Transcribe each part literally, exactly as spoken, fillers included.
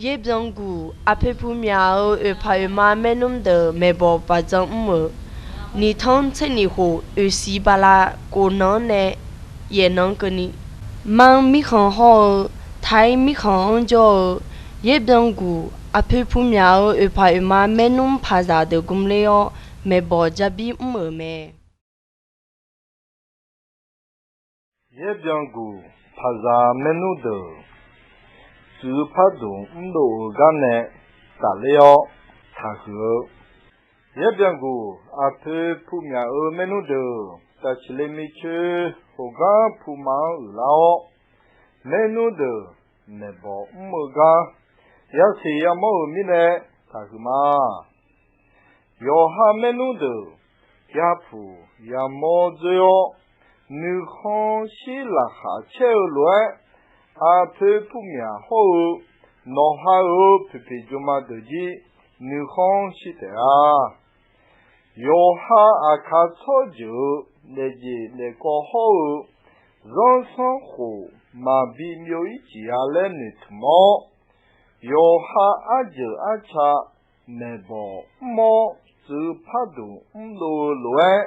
Yaerbyan guq aqpoeq pumyaq-euq oeqpaq oeqma maernmr deuq maeqbawq baqdzan mr-euq. Niqtanr tser nif khof oeqsiq bala kof nan-anr nae yaef nan keuvni, mar mirkhanq hawr-eu, taq-ir mirkhanq-anr jawr-eu, yaerbyan guq aqpoeq pumyaq-euq oeqpaq oeqma maernmr paqzaq deuq gmler-awr, maeqbawq jabir mr-euq mae. Yaerbyan guq paqzaq maernmr deuq tsuif-eu pardmq mrdov-euq gar nae tafler-awr taqhuiq-eu. Yaerbyan guq aqpoeq pumyaq-euq maernmr deuq tafsiq le micoer khoergar puma-anr uiqlar-awr, maernmr deuq maeqbawq mr-eu gar yasiq yamawr-euq mirnae taqhuiq ma. Yawqha maernmr deuq yapuq yamawr dzoer-awr, nuikhanr shir laqkhaq caer-eu lof-aer, aqpoeq pumyaq hawr-eu nawqha-euq poeqpeq jmma deuq jir nuikhanr shir taef-a. Yawqha aqkar tsawrjeuq-euq daefjeq daefkawv hawr-eu zanrsanrkhof maqbi byov-ir ciq-a laer noeqtmq-awr, yawqha arjeuq arca maeqbawq mr-awr tsuif-eu pardmq mrdov-eu lof-aer,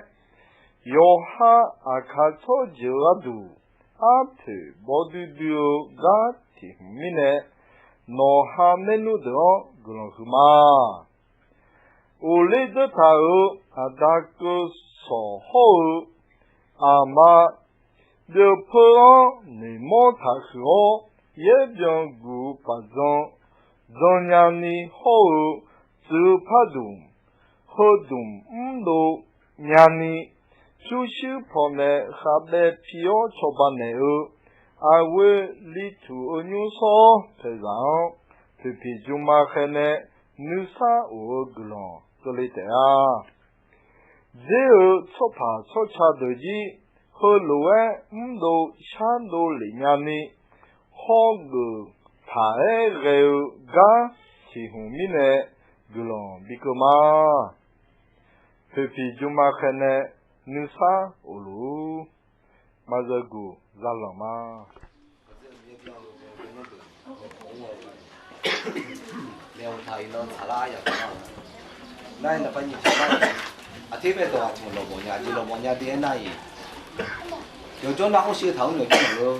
yawqha aqkar tsawrjeuq-eu gharduq arpoeq bawr duidui-eu gar tiq hmq mirnae, nawqha maernmr deuq-anr guiqlanq huiqma. Uqler dzeur taq-euq aqda keuvsawq hawr-eu aqma byeuv peur-anr noeqmawr taqhuiq-awr, yaerbyan guq-eu paqdzan dzannya ni hawr-eu tsuif-eu pardmq heudmq mrdov nyani, pyurshuir pawnae khavbaev pi-awr cawba naeq-eu aqghoe lituq-eu nymrsawr paeqzaq-anr poeqpiq jmma khaenae nuisar of-eu guiqlanq keuvle taef-a. Dzer-eu tsawrpaq tsawrca deuq jir heulof-aer mrdov shardov lef nyani, hawgeuf taq-aer ghae-eu gar tiq hmq mirnae guiqlanq bikeuv ma. Poeqpiq jmma khaenae nuisar of luf-ur. Maqzeuq guq zalanq ma. Aqter bae dawq aqcawq lawqbawq nya, aqjeq lawqbawq nya de-aer nar-iq, yawqjawr nar mr shir taq-anr yawqjawr-eu,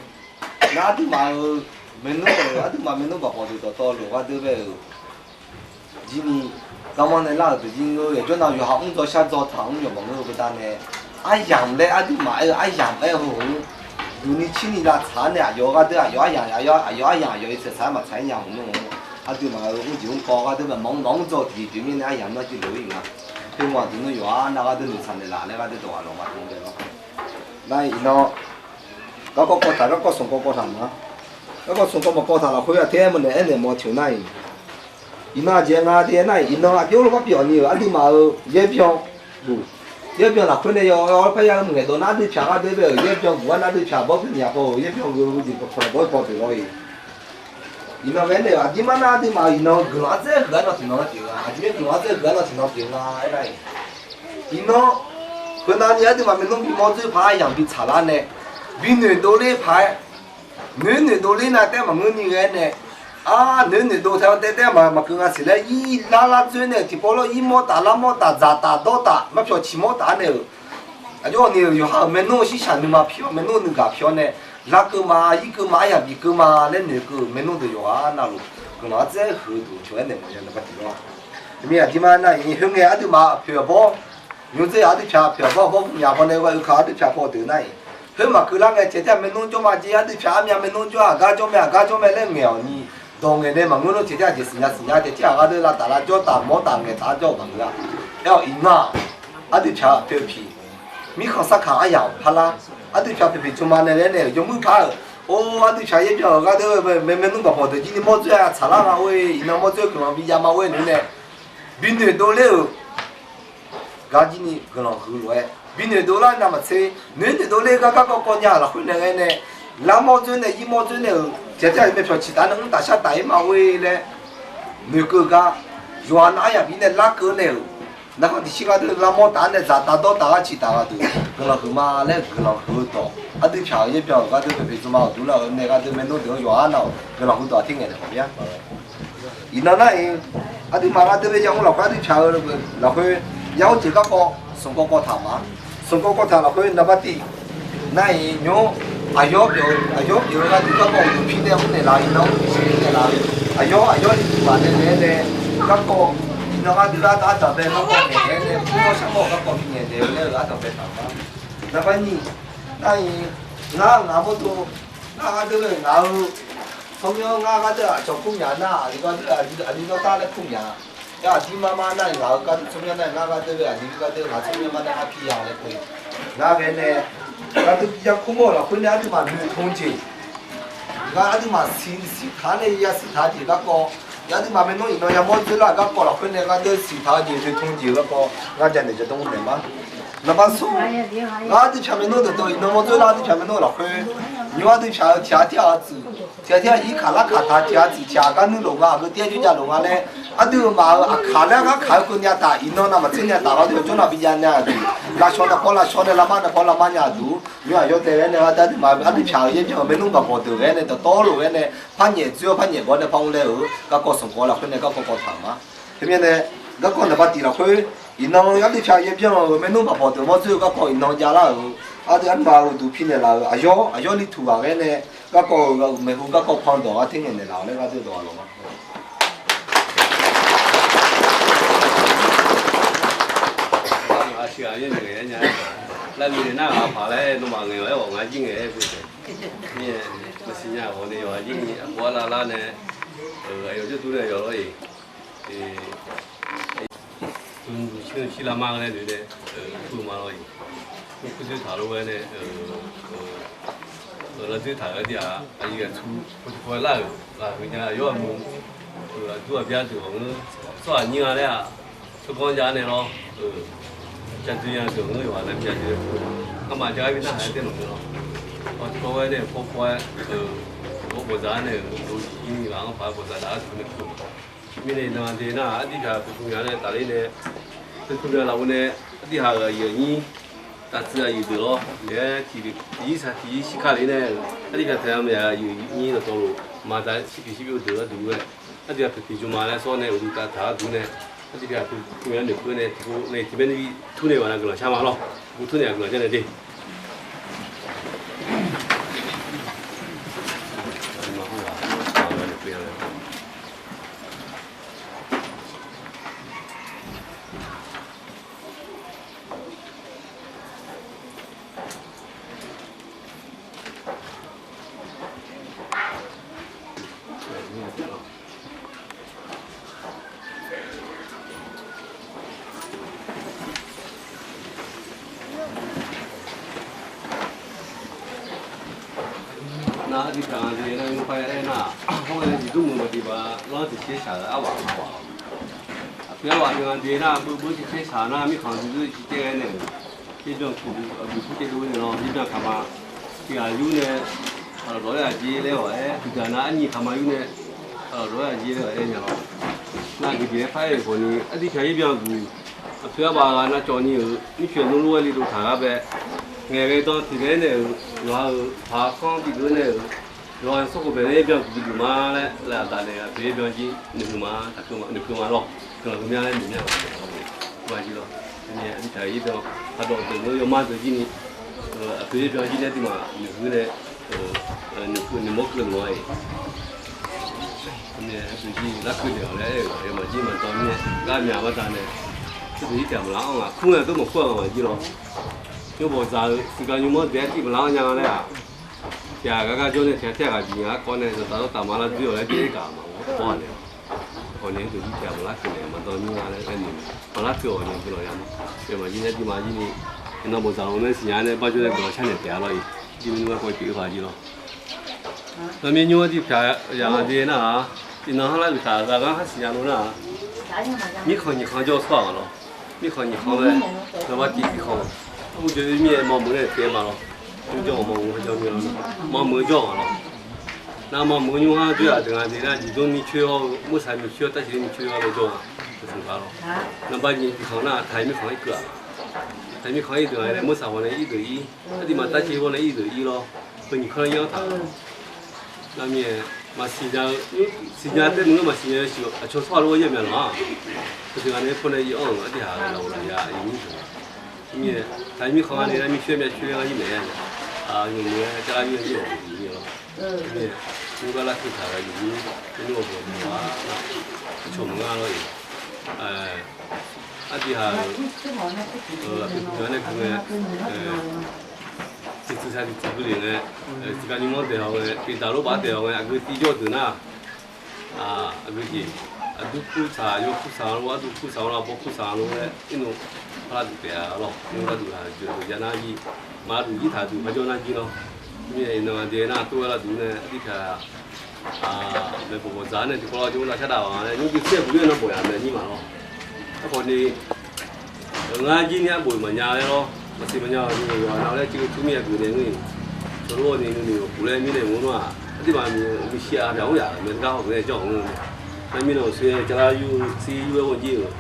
nar aqduimaf-euq maernmr-euq aqduimaf maernmr baqbawq deuq dawqtawvluf gharduq bae-euq jir ni, garmanr nae lar-euq deuq jir ngeur yawqjawr nav yawqha mr dzaw shar dzaw taq-anr yawq maqngeur-eu baqdanae, aryamq laer aqduimaf aer-eu aryamq aer-eu heu-anr, duqni cirni lavtsaq-anr nae aqyawf-eu gharduq aqyawf aryamq aqyawf aryamq aqyawf-eu tsaeq tsaq-aer maqtsaq-aer nya maqngeur-eu, aqduimaf-euq mrjeq mrkawv gharduq bae maqmr maqmr dzaw-eu tiqjeq pyeuf mirnae aryamq nar jir lof-ir nga. Khoermawf duqnur yawqha nar gharduq noeqtsaq naeqlaf laer gharduq dawq ghaq lawq ma tmr bae lawr. Nar iqnan garkawv kawv taq, garkawv smq kawv kawv taq ma. Garkawv smq kawv maqkawv taq lafkhoer aqter aer mawf naeq aernaeq mawf teq nar-iq, iqnan aqjeq nga de-aer nar-iq, iqnan aqjox lof-aer pyeuf-awq ni-euq aqduimaf-euq yaerbyan guq, yaerbyan lafkhoer nae yaw-awr parya-eu maqngaeq dawq nar aqdui pyaq gharduq bae-euq yaerbyan guq-anr nar aqdui pyaq bawr pyeuf nya paw-euq yaerbyan ghoe-eu jeq paw paw bawr paw pyeuf lawr-iq. Iqnan ghae naeq-euq aqdirmar nar aqduimaf-euq iqnan guiqlanq ardzaer huiq-a nan tiqnan pyeuf nga, aqdirmar guiqlanq ardzaer huiq-a nan tiqnan pyeuf nga aernar-iq, iqnan heunav ni aqduimaf maernmr bimawr dzoer paq aryamq bitsaq lar nae, binoeq dovler paq-aer, noeq noeq dovler nav taef-aer maqngeur ni ghae nae, ar noeq noeq dov tae-aer taef-aer maqkeuv nga siq laer ir lar lar dzoer nae-euq tiqpov lawr ir mawr taf lar mawr taf dzaq taf dawr taf marpyawq ciq mawr taf-aer nae-euq, aqjox ni-euq yawqha-euq maernmr shirshaq nuima pi-awr maernmr nuigaq pi-awr nae, larkeuv ma irkeuv ma aryamq bikeuv ma laer noeqkeuv-euq maernmr deuq yawqghaq navluf guiqlanq ardzaer huiq-eu duq cawq-aer naeq mawf nya naqba tiq lawr. Teumirnae aqdirmar nar-iq, khoerngae aqduimaf aqpoeq aqbawr, nymr dzer-aq aqdui pyaq aqpoeq aqbawr, aqbawr mrnya pawnae ghoe-eu kaq aqdui pyaq paw deuq nar-iq, khoer maqkeuv lar ngae tiq tir-aq maernmr jawr ma jeq, aqdui pyaq armyav maernmr jawr-aq aqgar jawr mae aqgar jawr mae laer ngaeq-awq ni, dawq ngaeq nae maqngeur nar tiq tir-aq jeq siqnya siqnya tiq tir-aq gharduq lavtaf lar jawr taf mawr taf ngaeq taf-ar jawr-eu maqngeur-a. Aer-awq iqnan-aq, aqdui pyaq aqpoeq piq, mirkhanq sarkaq aryamq parlar, aqdui pyaq poeqpiq jmma nae laer nae-euq yawmuir par-euq, or aqdui pyaq yaerbyan-euq gharduq maernmr baqpawq deuq jir ni mawr dzoer-a tsaq lar ma or-e, iqnan mawr dzoer guiqlanq bi jav ma or-e noeq nae, binoeq dovler-euq gar jir ni guiqlanq huiq lof-aer binoeq dovlar navmaqtser noeq noeq dovler gar garkawv kawv nya lafkhoer nae ghae nae, lar mawr dzoer nae ir mawr dzoer nae-euq tiq tir-aq maeqpyawq ciq taf nae mr taf shar taf-ir ma or-e laer noeqkeuv gar, yawqha nar aryamq bif nae larkeuv nae-euq, narkhan tiqshir gharduq lar mawr taf-ar nae dzaqtaf dawrtaf-ar ciq taf gharduq guiqlanq huiq ma laer guiqlanq huiq-eu dawq, aqdui pyaq-euq yaerbyan-euq gharduq poeqpiq jmma-euq duq lar-euq nae gharduq maernmr deuq-anr yawqha nar-awq guiqlanq huiq dawq tir ngaeq naeq khawf mir-a. Iqnan nar-iq, aqduimaf gharduq bae yamr lafkhoer aqdui pyaq-eu lafkhoer, yamr jeq garkawv sanqkawv kawv taq ma. Sanqkawv kawv taq lafkhoer naqbar tiq nar-iq, aqyawf pyeuf-eu, aqyawf pyeuf-eu gharduq garkawv uqduq pi nae mr naeqlaf-eu, iqnan mr naeqlaf-eu, aqyawf, aqyawf li tiq ghaq nae naeq-aer nae, garkawv iqnan gharduq lar aqdaq bae garkawv naeq-aer nae pur-awr sharmawr-eu garkawv pi naeq naeq-eu laer-euq aqdaq bae taq ma. Naqbar nyiq nar-iq, ngar ngaq mawrdo, ngar gharduq bae ngaq-eu tsawrmyanr ngar gharduq aqcawq kur myaq nar, aqli gharduq aqli, aqli nawr dar laer kur myaq. Yar aqdir mar mar nar-iq ngaq-eu gharduq tsawrmyanr nar-iq ngar gharduq bae aqli gharduq ngaq tsawrmyanr mar nar ngar pi ya laer kur. Ngar ghae nae gharduq ya kur mawr-eu lafkhoer nae aqduimaf noeqtmq jeq, ngar aqduimaf siq siq taq nae ya siq taq jeq garkawv, aqduimaf maernmr iqnan yamawr dzoerlar-euq garkawv lafkhoer nae gharduq siq taq-eu jeq noeqtmq jeq-eu garkawv ngar janaeq jadar naeq ma. Naqbar smr, ngar aqdui pyaq maernmr dawqtawv iqnan mawr dzoerlar aqdui pyaq maernmr lafkhoer, nymr aqdui pyaq-eu tiq ghaq tiq ghaq tsuif, tiq ghaq tiq ghaq ir kaq lar kaq taq tiq ghaq tsuif tiq ghaq gar nuir lof nga, aqgeu tir-aer jawrjav lof nga laer, aqdui-euq maf-euq aqkaq laer gar kaq-eu keuvnya taf, iqnan navmaqtser nya taf-awr aqdui jawr navbi jav nya-euq duq, lavshaw nae paw lavshaw nae lavmar nae paw lavmar nya-euq duq, nymr aqyawf taef-aer nae gharduq aqduimaf aqdui pyaq-euq yaer byan-euq maernmr baqbawq deuq ghae nae dawqtawvluf ghae nae par nyaef dzoer-awr par nyaef gawr nae par mr laer-euq garkawv sanqkawv lafkhoer nae garkawv kawv taq ma. Teumirnae garkawv naqbar tiq lafkhoer, iqnan aqdui pyaq yaer byan-euq maernmr baqbawq deuq mawr dzoer-eu garkawv iqnan javlar-euq, aqdui aqduimaf-euq uqduq pi naeqlaf-euq aqyawf, aqyawf li tuq ghaq ghae nae garkawv-euq maeqhu garkawv pan dawq-a ter ngaeq naeqlaf-awq laer gharduq dawq-a lawq ma. Aqtiq ghaq yaer ngaeq-aer nya, lavmi nae nar ghaq paq laer nawmaf ngaeq-awq aer-awq ngar jir ngaeq-aer beu taef. Mir-aer maqsiq nya ghawq nae yawqha jir ni aqkov arlav lar nae, aqyawf jawrduq nae yawq lawr-iq, shir lavmar-eu laer noeq nae, tmr ma lawr-iq, mr kur dzoer taq lof-aer nae, lavdzoer taq-eu aqdui-aq aqyuif ghaq tu, pawtiqpaw lar-euq ghaq huiq nya yawr-aq mr, aqdur aqbya deuq ghawq ngeur, tsawrhaq nyir nga laer-aq, tsawrganr jav nae lawr, jadui nya deuq ngeur yawqghaq laer myav dui-aer, ngamaf jar-aer bi narhaq-aer tae maqngeur lawr. Pawtiqpaw-aer nae pawpaw-aer, ghawr bawqdzaq-aer nae-euq dov-iq ir ni ghaq-anr paq-aer bawqdzaq daq-aer dov nae kur. Mirnae iqnan de nar aqdui pyaq puq puq nya nae tafler nae, puq puq nya lafov nae, aqdui haq-euq aqyuif aqnyir taftsiq aqyuif deuq lawr naeq-aer tiq, tiq yir saq tiq yir shir ka le nae-euq aqdui pyaq taeq-a maqya aqyuif aqnyir dawqtawvluf maqda shirpiq shirbyov deuq-anr duq-aer, aqdui pyaq puq tiq jmq ma laer sawr nae uqduq tav taq-awr duq nae, aqdui pyaq puq puq nya noeqkeuv nae tiqpov nae tiq bae nae bi tur nae ghaq na guiqlanq shar ma lawr. Gu tur naeq-a guiqlanq jar nae de. Nar aqdui pyaq nga de nar nymr par-aer nar, hawr-eu jeq dur muiq maqdiq baf lanr tiqcaer shaq-euq arwaq aqwaq, aqpoeq arwaq pyaq nga de nar beuv beuv tiqcaer shaq nar mirkhanq duidui tiqcaer ghae nae-euq, yaer byan tiq aqguiq kur caer dov nae lawr yaer byan kaq ma. Tiq ghaq yur nae, aqlawq dawq-aer aqjeq laer ghaq-aer tiq ghaq nar arnyiq kaq ma yur nae, aqlawq dawq-aer aqjeq laer ghaq-aer nya lawr. Nar aqgeu jeq-aer par-aer-euq khawf ni aqdui pyaq yaer byan guq, aqpoeq arwaq ghaq nar cawv ni-euq mircoeq nmr lof-aer li dov taq gar bae, ngaeq ghae dan tiq ghae nae-euq yawqha-euq paq kanr bi geuf nae-euq yawqha-euq sanrkhof baeq nae yaer byan guq bi geuf ma laer laeq aqdaq naeq aqpoeq yaer byan jir noeqkeuv ma, noeqkeuv ma lawr. Guiqlanq heumya laer noeqmya-euq ma jir lawr. Mirnae aqdui pyaq yaer byan paqdawq deuq-anr yawma deuq jir ni, aqpoeq yaer byan jir nae aqduimaf noeqhuiq nae, noeqmawr keuv luf-a-iq, aqdui jir larkeuv naeq-awq laer aer-euq yawmaf jir maqdan mirnae gar mya baqda nae, teuduq jir taef maqlar-anr ghaq kur nae dawr maqkur-a ghaq maqjir lawr. Yawbawq zaq-eu siqga nymr-anr daef-aer tiv maqlar-anr nya nga laer-aq, tiq ghaq gar gar jawr nae tiq ghaq tiq ghaq ghaq bif nya-ar kawv nae zanqtaf dawrtaf ma lar doer-awq laer jaer-ir gaq maq-awr kawv-a naeq-awq. Hawq nae teuduq jir taef maqlar keuv naeq maqdan mirnae laer aer noeq, maqlar keuv-awq naeq guiqlanq ya ma. Yawmaf jir nae aqduimaf jir ni, iqnan bawqzaq lawq mae siqnya nae bar jawr nae guiqlanq sharnaeq taef-a lawr-iq, jir nymr-aer kawv-ir pyeuf-eu paq jir lawr. Nar mir nymr-anr tiv pyaq yaq nga de nar-aq, iqnan harlar uiqtaf zaqgar khar siqnya lo nar-aq, mirkhanq nyiq khanq jawr-eu tsawrhaq nga lawr. Mirkhanq nyiq khanq laer, naqbar tiv mirkhanq, ur jawr-ir mir-aer mawrmeuq nae pyeuf-aer ma lawr. Ur jawr-awq mawrmeuq jawr mir-a, mawrmeuq jawr-awq lawr. Nar mawrmeuq nymr-anr jawr-aq deuq nga de nar, jiqdmr mircoer hawr-eu, meursaq mircoer hawr, tarsiq mircoer hawr-eu jawr-a, uqsmq gar lawr. Naqbar nyiq tiv khanq nar-aq, taq-iq mirkhanq-ir keuv-aq, taq-iq mirkhanq-ir deuq nga nae meursaq haw nae ir deuq ir, aqduimaf tarsiq haw nae ir deuq ir lawr. Heu nyiq kanr-anr yanr taq-euq. Nar mir-aer Maqsiq nya-eu, siqnya taef maqngeur, maqsiq nya-eu siq aqcawq tsawrhaq lof-aer yamya lawq-a. Teuteq ghaq nae paw nae ir-anr-euq ardirhaq-euq lafov lafyaq aqyuif nymr taq-a. Mirnae taqmir khanq-a nae nar mircoer myavcoer-aer ngar yir maeq-a. Aqyuif nymr-aer jar lar yir-a yir-awq ni lawr. Mirnae nymr gar larkeuv taq-euq aqyuif nymr, nymr-eu bawq-a nar, aqcawq maqngeur lawr-iq. Ardirhaq-euq aqpoeq puq nya nae gui ngae, tiqtsuif saq tiqtsuif gui lef ngae, tiqkawv nymr-anr daeq-awr ngae, pyeufdaq lof baf daeq-awr ngae, aqgeu tiv jawr-eu deuq nar, aqgeu jeq, aqdur kur tsaq, yawr kur tsaq-anr lof, arduq kur tsaq-anr lof, arbawr kur tsaq-anr lof laer irnmr parlar duq taef-a lawr. Nymr gharduq ghaq jeuq deuq ya nar ir, maqduq jir taq duq kharjawr nar jir lawr. Mirnae iqnan aqdui nar tov-aer lar duq nae ardirkaq maeqbawq bawqdzaq nae tiqkawv lar jawr nar shardav-aq nae nymr dui tser-eu buq-ir-aer nan bawq yaq maeq nyir maqlawr. Aerkhawf ni, ngar jir ni arbof-iq maqnya laer lawr, maqsiq maqnya-euq ni yawqghaq nav laer civ-eu tur mir-a geuf nae ngeur-iq. Cawq lof-awr ni nuinoeq yawqpuq laer mirnae maqngeur nar-aq, ardirmaf miqsiq-a pyaq mr yaq-euq mae gar hawgeuf-aer janr-awq ngeur-eu mae. Nar mirnae awqsoer-aer jar lar yur-eu tsir yur-aer ghanr jir-euq,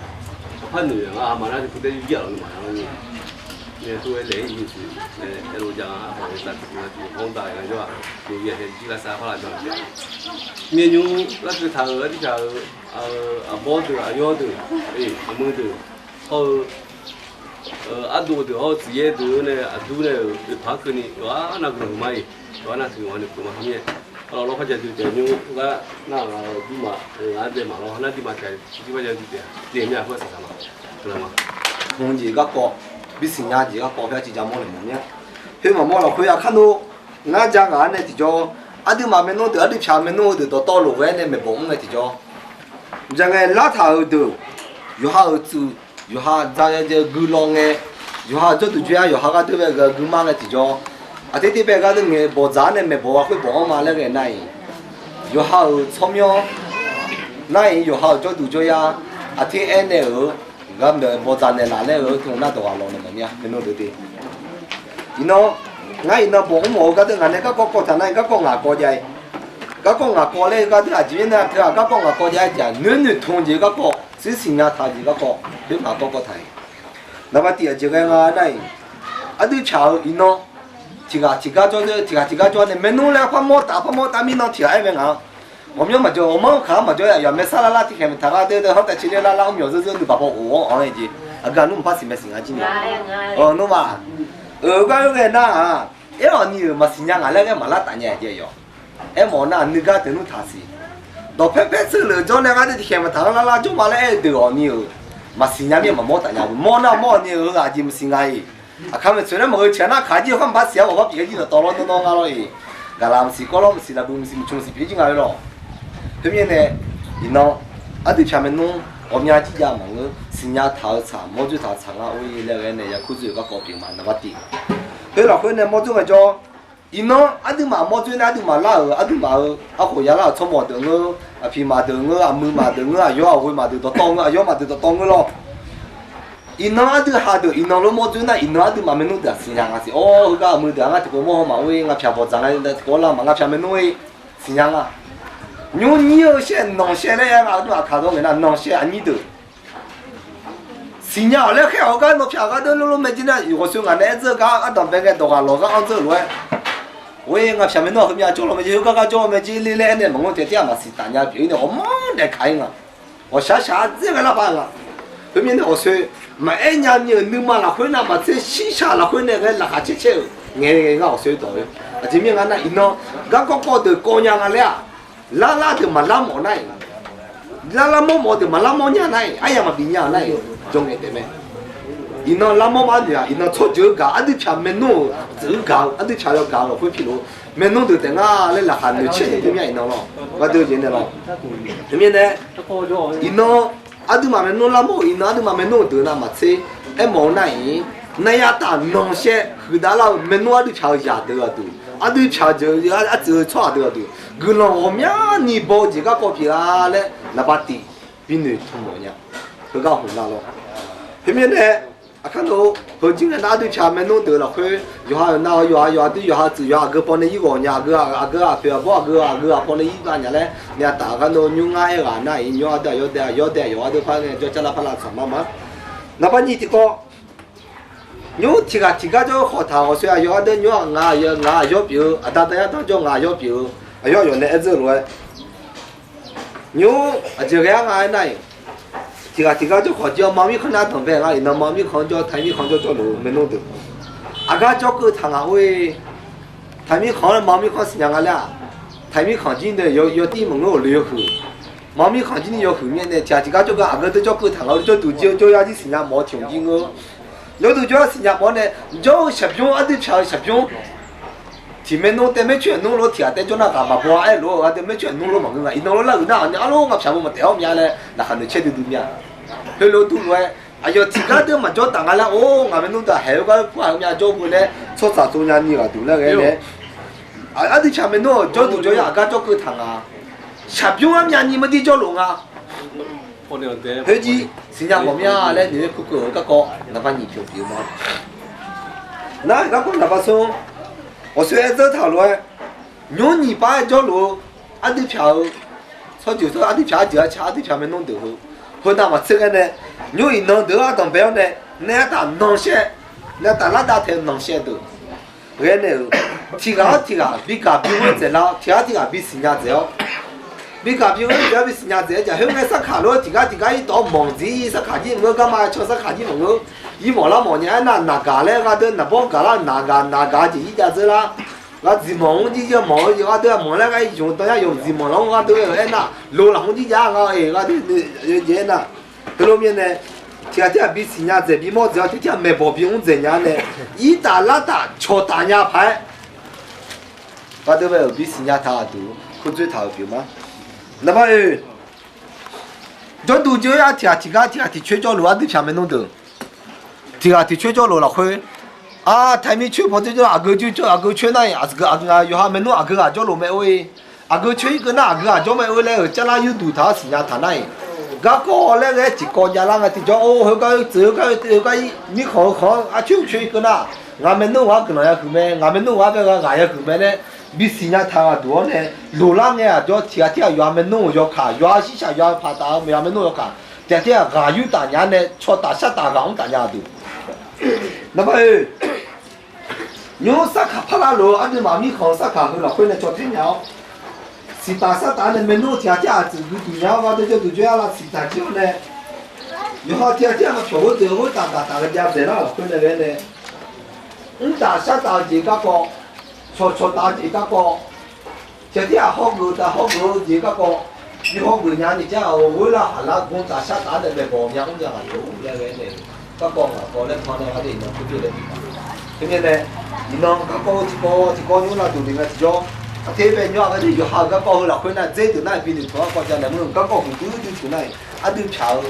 aqpar noeq-a aqma nar tiqpov taer yur jir-aq lawr maqya lawr ni. Nae tov-aer laeq-ir yuf-eu aerlo ja-a. Arkhawf-eu taf tiqpov nar tiqpov hawr dav-aer ngar jawr-aq, yawqyaer tae jir lavsav parlar jan-a. Mirnae nymr larkeuv taq-euq ardirkaq-euq aqbawr deuq, aqyawr deuq, aqmuiq deuq, hawr-eu ardov deuq hawr-eu tsuif yaer deuq-eu nae aqdur nae-euq oeqpaq-anr keuvni yawqha nav guiqlanq huiqma-iq, yawqha nav teuq ghaq ni keuvma mirnae, arlawr lawr kharjav dui taef nymr gar nar-aq, aqduimaf-euq aqdae maqlawr nar, aqduimaf taef tiqjir kharjav dui taef-a. Daef mya khoer saqsaq ma. Tmq jeq garkawv, bisiq nya jeq garkawv, pyaer civ ja mawr naeq mawf mya. Khoer maqmawr lafkhoer-a kar nor, ngar ja ngaq-anr nae tiqjawr, aqduimaf maernmr deuq, aqdui pyaq maernmr-eu deuq dawqtawvluf ghae-aer nae maeqbawq mr ngae tiqjawr, jaq ngae lartaq-euq deuq, yawqha-euq tsuif, yawqha dzaq ya jae-eu guiqlanq ngae, yawqha-euq jawrduq jawr-a, yawqha gharduq bae ghae-eu guiqma ngae tiqjawr, aqter ter bae gharduq ngae bawqdzaq-anr nae maeqbawq-a khoer bawq-anr ma laer ghae nar-iq, yawqha-euq tsawrmyanr nar-iq, yawqha-euq jawrduq jawr-a, aqter aernaeq-euq, gharduq bawqdzaq naeqlaf laer-eu tmq nar dawq ghaq lawq naeq mawf mya maernmr deuq de. Iqnan, ngar iqnan bawq mr mawf-eu gharduq ngaq nae garkawv kawv taq nar-iq, garkawv ngaq kawv jav-iq. Garkawv ngaq kawv laer-eu gharduq aqjeq mirnae teu-aq, garkawv ngaq kawv jav-aer jeq-aq, noeq noeq tmq jeq garkawv, shir siqnya taq jeq garkawv, khoer ngaq kawv kawv taq-iq. Naqba tiq aqjeq ghae nga nar-iq, aqdui pyaq-eu iqnan tiq ghaq tiq gar jawr, tiq ghaq tiq gar jawr nae maernmr laer par mawr taf, par mawr taf mirnan tiq ghaq aer mae ngaq-anr. Ghawqmyanr maqjawr, ghawqmanr kaq-anr maqjawr, yaq maersar lar lar tiqkhaeq maqtaq gar de de, hawr taef tser ler lar lar mr myawq zeur zeur nuibaq paw of-awr anr-aer jeq. Aqgeu aqnmr maqpar siq mae siq nga jir ni. Nawmaf, euq gar-aer ghae nar-aq, aer-awq ni-euq maqsiq nya ngaq laer ghae maqlar taf nya-a jeq yawq. Aermawf nar-aq nuigar teuq nmr taq siq. Dawqpaer paer tseurleuq jawr nae gharduq tiqkhaeq maqtaq-anr lar lar jawr ma laer aer-eu deuq-awq ni-euq maqsiq nya mir-a maqmawr taf nya-eu mawr nar mawr-awq ni-euq ghaq jeq maqsiq nga-iq. Aqkar maeqtsoeq nae maqgheu caeq nar kaq jir-eu khar maqpar siq-a, maqpar pyeuf-aer jir dawqtawv lawr dawrdawr ngar lawr-iq. Gaqlaq maqsiq kawv lawr maqsiq laqbu maqsiq maqcmq maqsiq pyeuf-ir jir nga-eu lawq. Khoermirnae nae, iqnan aqdui pyaq maernmr ghawqmya jir jav maqngeur, siqnya taq-eu tsaq, mawrdzoer taq-eu tsaq ngar or-ir laer ghae nae yakur dzoer-eu garkawv pyeuf ma naqbar tiq. Khoer lafkhoer nae mawrdzoer ngaejawr, iqnan aqduimaf mawrdzoer nae aqduimaf lar-euq aqduimaf-euq arkhof yalar-euq tsawrmawq deuq ngeur, aqpiq maf deuq ngeur, aqmuiq maf deuq ngeur, aqyawf aqghoe maf deuq dawqtawv ngeur, aqyawf maf deuq dawqtawv ngeur lawr. Iqnan aqdui ha deuq iqnan lof mawrdzoer nar iqnan aqduimaf maernmr deuq-aq siqnya nga siq. Or, heugar aqmuiq deuq-aq ngar tiqpov mawr haw maf-or-ir, ngapyaq bawqdzaq nga deuq tiqpov lar ma, ngapyaq maernmr-ir siqnya nga. Nymr nyir-eu shaer nanqshaer laer aer nga, aqduimaf kaq dawr ngae nar nanqshaer aqnyir deuq siqnya-awq laer khaer-awq-eu gar nawr pyaq-eu gar deuq lor lor mae jir nar, yawqghaq soe ngaq nae aer dzeur-eu gar ardanqbae ngae dawq ghaq lawq gar anr dzeur-eu lof-aer, or-ir ngapyaq maernmr-aq heumya jawr law mae jir, heugar gar jawr law mae jir ler laer aernaeq maqngeur taef tir-aq maqsiq taf nya pyeuf-ir nae ghawqmanr naeq kaq-ir nga. Ghawqshaq shaq-aer dzer ghae lar paq nga. Khoermirnae ghawqsoe maqaer nya ni-euq nuima lafkhoer navmaqtser shirshaq lafkhoer nae ghae laqkhaq caer caer-euq ngae ngar ghawqsoe dawq-eu. Aqjeq mirnae nga nar iqnan garkawv kawv deuq kawv nya nga laer-aq, larlar deuq maqlar mawf nar-iq, larlar mawr mawf deuq maqlar mawr nya nar-iq, aryamq maqbi nya-eu nar-iq, jawr ngae taef mae. Iqnan larmawr maqnoeq-aq, iqnan tsawrjeuq-eu gaq aqdui pyaq maernmr-euq tsuif-eu gaq-eu aqdui pyaq yawgaq-eu lafkhoer piluf-eu maernmr deuq taef nga laer laqkhaq noeqcaer-eu deuq mir-a iqnan lawr. Gharduq jeq nae lawr. Teumirnae, iqnan aqduimaf maernmr larmawr-euq iqnan aqduimaf maernmr-euq deuq navmaqtser aermawf-eu nar-iq, narya taf nanqshaer huiqdav lar-eu maernmr aqdui pyaq-eu yaq deuq gharduq, aqdui pyaq jeuq artsuif-eu tsawrhaq deuq gharduq guiqlanq ghawqmyani baw-eu jeq garkawv pyeuf-a laer naqba tiq binoeq tmq mawf nya. Heugar hmq nar lawr. Khoermirnae, aqkar nor, heujir ngae nar aqdui pyaq maernmr deuq lafkhoer yawqha-euq nar-eu yawqha yawqha dui yawqha tsuif yawqha aqgeu pawnae ir ghawq nya, aqgeu aqgeu aqpoeq aqbawr aqgeu aqgeu aqgeu pawnae ir lar nya laer nae aqtaf aqgar nor nymr ngar aer ghaq nar-iq nymr aqdui aqyawf daef aqyawf daef yawqha deuq par ngae jawrcaer lar par lavtsaq ma ma. Naqba nyiq tiqkawv, nymr tiq ghaq tiq gar jawr khawf taq ghawqsoe aqyawf ardeuv nymr ngaq aqyawf pyeuf-eu aqda danyar danr jawr ngaq aqyawf pyeuf-eu Aqyawf aqyawf nae aer dzeur lof-aer, nymr aqjeq ghae-ar nga aernar-iq, tiqghaq tiqgar jawr khawf jir-awr, maqmir khanr nar danqbae nga. Iqnan maqmir khanr jawr, taimir khanr jawr jawrluf-eu maernmr deuq, aqgar jawrkeuv taq ngaq or-e. Taimir khanq-anr maqmir khanr siqnya nga laer-aq, taimir khanq jir nae yawtir maqngeur-awq le yawhuiq. Maqmir khanq jir ni yawhuiq mir-aer nae tiqghaq tiqgar jawrgar aqgeu deuq jawrkeuv taq ngaq-eu jawrduq jir-eu jawryar jir siqnya mawf-eu tiq hmq jir ngeur. Jawrduq jawryar siqnya mawf-awr nae, jawr-eu shaqbymr aqdui pyaq-eu shaqbymr tiq maernmr tae maercoer aqnmr lof tiqghaq tae jawr nar ghaq maqbaw-a aer lof-eu aqdui maercoer aqnmr lof maqngeur nga. Iqnan lof lar-euq nar-awq ni arlof nga pyaq-eu maqtaef-awr mya laer laqkhaq noeq caer duidui mir-a. Heulof-aer durlof-aer, aqyawf tiqgar deuq maqjawr taf nga laer or, ngaq maernmr deuq haeq-eu gar par-eu mya jawr-eu laer tsawrtsaq tsov nya ni ghaq duq laer ghae nae, aqdui pyaq maernmr-awq jawrduq jawryar aqgar jawrkeuv taq nga. Shaqbymr armyavni maqdir jawrluf nga. Khoerjir siqnya mawf mir-a laer noeq-aer kurkeuv-euq garkawv naqba nyiq pyeuf pyeuf-eu ma. Nar garkawv naqba smr, awqsoer-aer dzeur taq-euq lof-aer, nymr nyiq pav-aer jawrluf-eu aqdui pyaq-eu tsawrjeuq tsawr aqdui pyaq arjeuq arca aqdui pyaq maernmr deuq heu, heu navmaqtser ghae nae, nymr iqnan deuq-anr ardanq bae-awr nae, nae artaf nan shaer, nae artaf lardav tae nan shaer deuq ghae nae-euq, tiqghaq-anr tiqghaq bi gaq bi ghoer dzaeqlar-awr, tiqghaq tiqghaq bi siqnya dzaeq-awr, bi gaq bi ghoer dzaeq-awr bi siqnya dzaeq-aer jaq khoerngae sarkaq lof-aer tiqgar tiqgar irdawq-awr manq dzir sarkaq jir maqngeur, garma can sarkaq jir maqngeur, irmawf lar mawf nya aernar, naqgaq laer gharduq naqbawr gaq lar naqgaq naqgaq jeq jir jav dzeur lar. Gharduq dziqmanq-anr jir jir manq-eu jeq gharduq-aer manq laer ghae yawqdan yar yawq dziqmanq lar-anr gharduq-aer-euq aernar, lo lafkhoer jir jav nga-e gharduq jeq aernar, heulof mirnae nae, tiqghaq tiqghaq bi siqnya dzaeq bi mawr dzaeq-awr tiqghaq tiqghaq maeqbawq bi mr dzaeq nya nae, irdaf lartaf cawqtaf nya paq-aer, gharduq bae-euq bi siqnya taq aqduq kurdzoer taq-euq pyeuf ma. Naqba oe, jawrduq jawryar tiqghaq tiqgar tiqghaq tiqcoer jawrluf aqdui pyaq maernmr deuq, tiqghaq tiqcoer jawrluf lafkhoer, a, taimir coer pawdzer jawr aqgeu coer nar-iq, yawqha maernmr aqgeu ghaq jawrluf mae or-e. Aqgeu coer-ir keuv nar aqgeu ghaq jawr mae or laer-euq carlar yurduq taq-awr siqnya taq nar-iq, garkawv laer ghae-aer tiqkawv javlar ngae tiqjawr or, heugar teu heugar teu heugar-ir mirkhanq-eu khanq-anr arcoer coer-ir keuv nar, ngaq maernmr ghaq guiqlanq yahuiq mae, ngaq maernmr ghaq bae ghaq yahuiq mae laer bi siqnya taq ghaq duq-awr nae, loqlar ngae aqjawr tiqghaq tiqghaq yawqha maernmr-euq yawkaq, yawqha shirshaq yawqha paqtaf-eu yawqha maernmr-euq yawkaq, tiqghaq tiqghaq ghaq yurtaf nya nae cawqtaf shartaf ghaq mrtaf nya aqduq. Naqba oe, nymr sarkaq parlar lof-eu aqduimaf mirkhanq-eu sarkaq heu lafkhoer nae caw tae nya-awr, siqtaf shartaf-anr nae maernmr tiqghaq tiqghaq tsuif gui duq nya-awr gharduq jawrduq jawryar lar siqtaf jir-awr nae, yawqha tiqghaq tiqghaq maqpyawq ghoer deuq-eu ghoer taf gaq taf ghae jav dzaeq lar lafkhoer nae ghae nae, mrtaf shartaf-eu jeq garkawv, cawqcawq taf-eu jeq garkawv, tiqghaq tiqghaq hawgeuf taf hawgeuf-eu jeq garkawv, bi hawgeuf nya ni jar-awq ghoer lar haq lar gor taf shartaf-anr nae maeqbawq mya mr nya ghaq deuq-eu laer ghae nae, garkawv ghaq kawv laer pan nae gharduq iqnan kurdzoer laer bi taq. Teumirnae, iqnan garkawv-eu tiqkawv tiqkawv nymr lar duq ni ngae tiqjawr, aqteu bae nymr-aq gharduq yawqha-euq garkawv heu lafkhoer nar dzer deuq nar-iq bi noeqtmq-anr kawv ja naeq mr-euq garkawv huiqdui dui tmq nar-iq, aqdui pyaq-eu,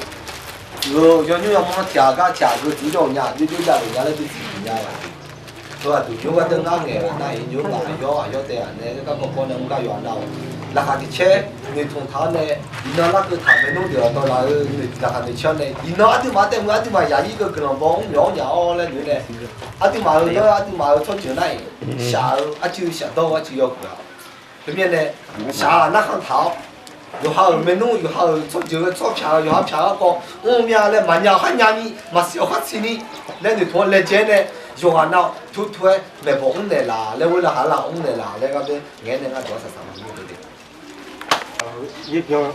yawf nymr yawmawr tiqghaq gar tiqghaq geu tiqjawr-eu nya aqjox jawr jav-euq nya laer dui tiq tiq nya-a. Heu aqduq nymr gharduq ngar ngaeq-eu nar-iq nymr ghaq aqyawf aqyawf taef-a nae garkawv kawv nae mr gar yawf-a nar-awq. Laqkhaq tiq caer noeqtmq taq-awr nae, iqnan larkeuv taq maernmr deuq-aq dawqlaf-eu laqkhaq noeqcaer-awr nae, iqnan aqduimaf taef meuq aqduimaf yaqyir geu guiqlanq baw mr myawq-awr nya-awr laer noeq-aer nae, aqduimaf-euq dawr aqduimaf-euq tsawrjeuq nar-iq, shaq-eu arcuiv shaqdawr-eu arcuiv yawhuiq-aq. Teumirnae, shaq-aq narkhan taq-awr, yawqha-euq maernmr yawqha-euq tsawrjeuq-eu tsawrpyaq-eu yawqha pyaq-eu garkawv mr-eu mya laer maqnya-awq khar nyani, maqsiq-awq khar siqni laer noeqtmq-anr laejae nae, yawqghaq nar-awq turtur-aer maeqbawq mrnaeq laf laer ghoer lar haq lar mrnaeq laf laer gharduq ngaeq-aer nae ngar dawq-anr saqsaq maqngeur de. Yaerbyan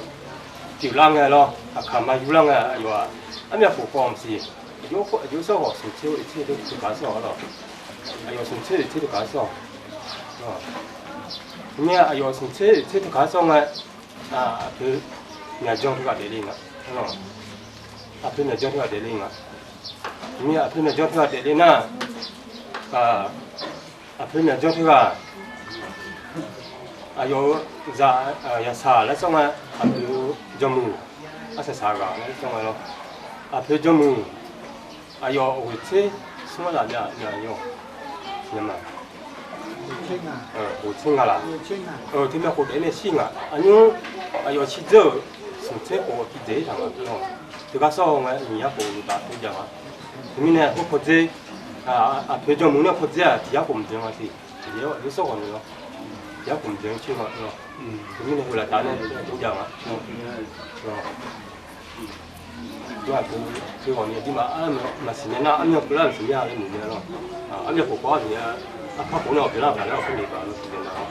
pyeuflar ngae lawr, aqkaq ma yurlar ngae aqyawf-aq, armyav khof khawf maqsiq. Aqjox sawr ghawq smq tser oeq tser teugar sawr-awq lawr. Aqyawf smq tser oeq tser teugar sawr-awq. Teumirnae aqyawf smq tser oeq tser teugar sawr ngae, aqpoeq myaqjan teughaq daefle nga. Aqpoeq myaqjan teughaq daefle nga. Teumirnae aqpoeq myaqjan teughaq daefle nar, aqpoeq myaqjan teughaq, aqyawf-euq zaq yaqsaq laer sawr ngae, aqpoeq jawrmuiq arsaq saq ghaq laer sawr ngae lawr. Aqpoeq jawrmuiq, aqyawf ghoeqtser smr-anr laf mya mya yawr. Ghoeqtser nga laf. Teumirnae khof daef nae shir nga. Aqnymr aqyawf shirdzeur-euq smq tser khof-eu pidzaeq-ir taq nga. Teugar sawr-eu ngae nyiq yar khof uqtaf tov jav nga. Teumirnae khoer pawdzer, aqpoeq jawrmuiq nae pawdzer-aq tiq yar khof mqdzaeq nga siq. Aqyawf sawr ghawq ni lawr. Tiq yar khof mqdzaeq-eu tser nga. Teumirnae khof laf taf nae tov jav nga. Aqpoeq ghawq ni aqduimaf maqsiq nae nar armyav khof lar maqsiq nya laer noeq nya lawr. Armyav khof khawf-awr noeq nya, aqpar khof nae awq pyeuflar paq laer awq khoer noeq paq lawr siq nae nar-awr.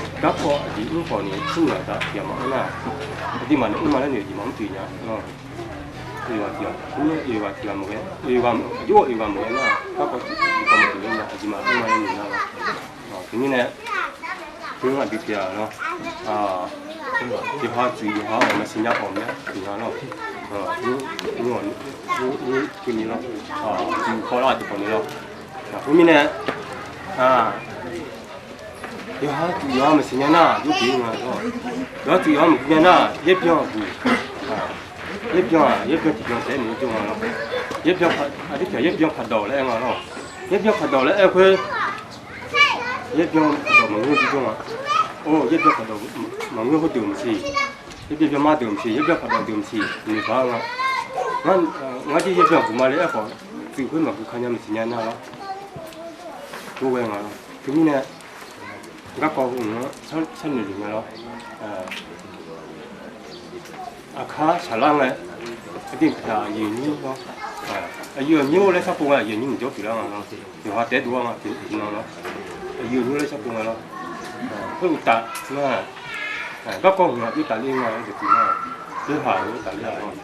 Garkawv aqjeq mr khawf ni, smr ghaq taf tiq ghaq maqanr nar, aqduimaf nae mrma laer noeq aqjeq maqmr pyeuf nya. Oeq ghaq tiq ghaq, oeq ghaq tiq ghaq maqghae, oeq ghaq, aqjox oeq ghaq maqghae nar, garkawv tiq ghaq maqpyeuf ler nya, aqjeq maqmr ma laer noeq nya lawr. Teumirnae, nymr aqdui tiq ghaq lawr, yawqha tsuif yawqha-awq maqsiq nya khawf mya tiq ghaq lawr. Nymr, nymr, nymr keuvni lawr, tsuif khawf lar tiq khawf ni lawr. Khoermirnae, yawqha tsuif yawqha maqsiq nya nar, yawqha tsuif yawqha maqsiq nya nar, yaerbyan-aq buq, yaerbyan-aq, yaerbyan tiqbyan taef-aer maqjawr nga lawr. Yaerbyan, aqdui tiq ghaq yaerbyan paqdawq laer aer nga lawr. Yaerbyan paqdawq laer aer-eu khoer, yaerbyan paqdawq maqngeur jir jawr nga. Or, yaerbyan paqdawq maqngeur khoerdeuq maqsiq, yaerbyan byanma deuq maqsiq, yaerbyan paqdawq deuq maqsiq, noeqbaq-aer nga. Ngar jir yaerbyan buq ma laer aer khawf, tsuif khoer maqguv ka nya maqsiq nya nar lawr. Tov ghae nga lawr. Teumirnae, garkawv heu-anr sharnoeq lef nga lawr. Aqkar shaqlar ngae, aqdui tiq ghaq aqyuif aqnyir lawr. Aqyuif aqnyir-or laer sharpov ngae, aqyuif aqnyir maqjawr pyeuf lar nga lawr. Yawqha taef-aer dov-ar nga tiqnan lawr. Aqyuif aqnyir laer sharpov ngae lawr. Khoer uqtaf nar, garkawv heu-aq byov tafler nga-a deuq tiq nar, doerhaq heu-anr tafler-a lawr.